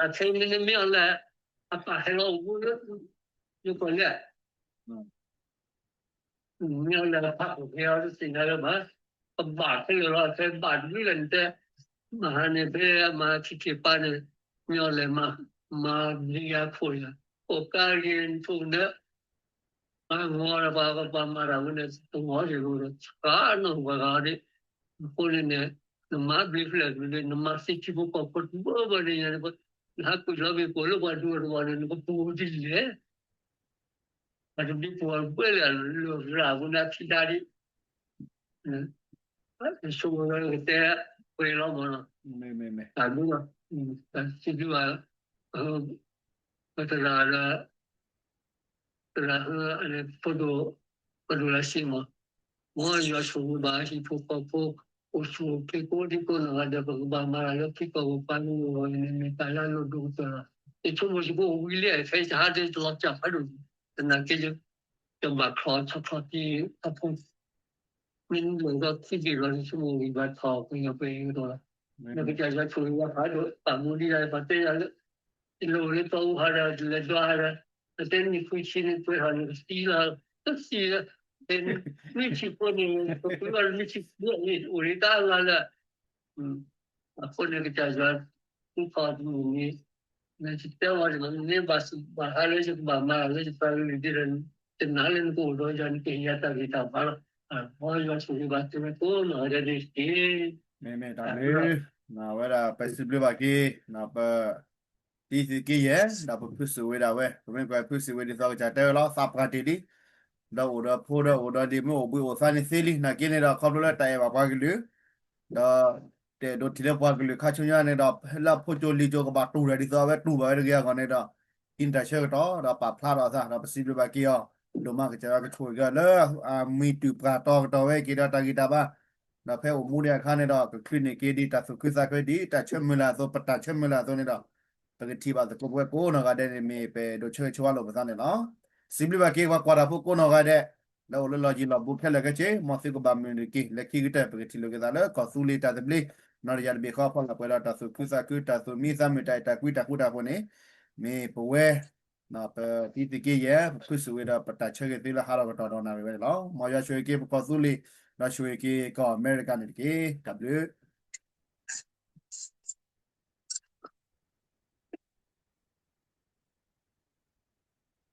အခဲန့ၣ်မ့ၢ်အီၤလဲၣ်, အပၢ်ဟဲလီၤအိၣ်မူလၢ ယကီၢ်လဲၣ်, မ့ၢ်အီၤလဲၣ် ဖးခိၣ်ကဲအီၤတသ့ၣ်ညါလၢၤဘၣ်, ကဘၣ်ခဲလၢာ်လီၤ အခဲဘၣ်တဘျုးလဲၣ်နတဲ, မဟါန့ၣ် ဖဲအမၤခံက့ၤပၢ်န့ၣ်, မ့ၢ်အီၤလဲၣ် မၤဘျံးယၤခိၣ်ယၤ, ကိးကါက့ၤနထိၣ်နၢ မၤဂီၤဒီးပှၤ ပှၤမၤတၢ်ဝဲန့ၣ် တဂီၤဒံးဘၣ်ဒီး ဆှါနီၢ်ပှၤဂၤဒၣ်, အဃိန့ၣ်န့ၣ် နမၤဘျုးဖျဲၣ်ဘျုးလံ နမၤသ့ထံဖိကီၢ်ဖိတဘၣ်ဘၣ်န့ၣ်ညါန့ၣ် နဟးကွံာ်လီၤဘ့ၣ်ပိာ်လၢပှၤဒူပှၤတဝီန့ၣ် နကပူၤဒ်လဲၣ်, ပှၤတဒ်ပှၤဘၣ်လဲၣ် လၢရၤဝဲဒၣ်ထံဒါဒ် ဆိကမိၣ်လၢကတဲပှဲၤလီၤမးနီၤ, တၢ်ဒ်လီၤ, တၢ်စံးဘျုးဘၣ်, ပသရၣ်ဒီး သရၣ်ဟၢ ဖိဒိၣ်, ပဒိၣ်လၢစံမး, မ်ယွၤဆိၣ်ဂ့ၤဘၣ်ဟံၣ်ဖိဃီဖိ, အိၣ်ဆူၣ်အိၣ်ချ့ကိးဒံကိးနီၢ်ဂၤဒဲး ပကဘၣ်မၤတၢ်လၢထံကီၢ်ပပှၤကလုာ်အဂီၢ်အံၤန့ၣ် မ့ၢ်တၢ်လၢအလိၣ်ဒိၣ်ကတၢၢ်လီၤ. ယဆိကမိၣ်ယကအိၣ်ဝံၤလံ ဖဲယဟးဒ်တလီၤစၢ်ဖးဒိၣ်, သနာ်က့ ယဘၣ်ချီၣ်ဆီချီၣ်က့ၤအဖိ မ့ၢ်နုာ်လီၤဒီးခံဘ့ၣ်လီၤ ယဆိကမိၣ်ဂံၢ်ဘါထီၣ်ပယီၤပှဲၤအံၤကဒီးလီၤ. လၢကစၢ်ယွၤဆိၣ်ဂ့ၤယၤဖးဒိၣ် ပာ်မူဒံးဒၣ် ပှၤတဲယၤလၢ ယလဲၤအိၣ်လၢတီအူဟးဒီး ယလဲၤဒွးဟးဒီး ပတဲနံၣ်ခွံဆံန့ၣ် ပှဲၤထီၣ်န့ၣ် ကသံလီၤ ကသံလီၤ. မ့ၢ်ဆံးဖိန့ၣ် ပကွံာ်ဘၣ်မ့ၢ်ဆံးဖိန့ၣ် အိၣ်ဒံးတၢ်အလါလၢ အဃိန့ၣ် ကစၢ်ယွၤ သူၣ်ထီၣ်တမုၢ်န့ၣ် နတဲဝဲဒၣ် မ့ၢ်ဘၣ်စူၢ်ဘၣ်ဟးလၢယကဘၣ်မၤလၢယသးကလုၢ်ဒ်ဒီး တနာ်လၢနကအိၣ်ဒီးယၤ နကဟ့ၣ်ယၤတၢ်ဂံၢ်တၢ်ဘါလီၤ. မ်ယွၤဆိၣ်ဂ့ၤဘၣ်သုဝဲကိးနီၢ်ဂၤဒဲးန့ၣ်တက့ၢ်. မ့မ့ၢ်တၢ်ဘျုး, ဝဲဒၣ်ပစံးဘျုးဘၣ်က့ၤ ပ တံသုးက့ယဲၢ် ဒီးပဖုစူၣ်ဝဲဒၣ်ဝဲ ပမ့ၢ်ကွၢ်ဖုစူၣ်ဝဲဒ်သိးကစၢ်တဲဝဲလီၤ သးပှၢ်တ့ၢ်လံ ဒီးအိၣ်ဒီးဖိဒီးအိၣ်ဒီးဒ့ၣ်မ့ၢ်အိၣ်ဘှံးအိၣ်သါန့ၣ်သ့လံ နာ်က့န့ၣ်ဒီး ခီဖျိလၢတၢ်အဲၣ်ဘၣ်ပှၤကလုာ် ဒီး တအဲၣ်ဒိးထံၣ်လၢပှၤကလုာ်ခါဆူညါန့ၣ်ဒီး လၢအဖိကၠိလံာ်ကၠိကဘၣ်တူၢ်ဒီးဒ်သိးအဝဲတူၢ်ဘၣ်ဝဲတဂ့ၤအဂီၢ်န့ၣ်ဒီး ဟံးန့ၢ်တၢ်ဆၢကတီၢ် ဒီးပာ်ဖျါထီၣ်အသး ဒီးပစံးဘျုးဘၣ်က့ၤအီၤ ဒိၣ်မးကစၢ်ယွၤကဆိၣ်ဂ့ၤက့ၤလၢ အမံၤတုၤပှၢ်တီၤကတီၢ်ဝဲက့ၤဒီးတၢ်ဂံၢ်တၢ်ဘါ ဒီးဖဲအိၣ်မူဒံးအခါန့ၣ်ဒီး ကချုးန့ၢ်က့ၤဒံးတၢ်သူၣ်ခုသးခုဒံး တၢ်ဆၢမုၢ်လၢ်အသိး ပတၢ်ဆၢမုၢ်လၢ်အသိးန့ၣ်ဒီး ပကထံၣ်ဘၣ်သကိးပဝဲကိးနီၢ်ဂၤဒဲးန့ၣ် မ့ၢ်ပအဲၣ်ဒိးဆၢဂ့ၤဆၢဝါလိာ်ပသးန့ၣ်လီၤ. စံးဘျုးဘၣ်က့ၤပှၤကွၢ်တၢ်ဖိကိးနီၢ်ဂၤဒဲး လၢအိၣ်လၢလီၢ်ယံၤလီၢ်ဘူးခဲလၢာ်ခဲဆ့ မ်သုကဘၣ်မုာ်တက့ၢ် လၢခံကတၢၢ် ပကထံၣ်လိာ်က့ၤသးလၢကီၢ်သူလ့ၤတၢ်သဘျ့ နီၢ်တယၢ်တဘ့ၣ်ဃီ ဖီလာ်ပှဲၤဒီးတၢ်သူၣ်ခုသးခု တၢ်သူၣ်မံသးမုာ် တၢ်အဲၣ်တၢ်ကွံတၢ်ဃူတၢ်ဖိးန့ၣ် မ့ၢ်ပဝဲ ပတံသုးက့ယဲၢ် ပဖုစူၣ်ဝဲဒီးပတၢ်ဆၢဂ့ၤသုလၢဟးထီၣ်ကတီၢ်ဒီးနၣ်ရံၣ်ဝဲန့ၣ်လီၤ. မ်ယွၤဆိၣ်ဂ့ၤက့ၤပကီၢ်သူလ့ၤ ဒီးဆိၣ်ဂ့ၤက့ၤကီၢ်အမဲရကၤန့ၣ်တက့ၢ်. တၢ်ဘျုး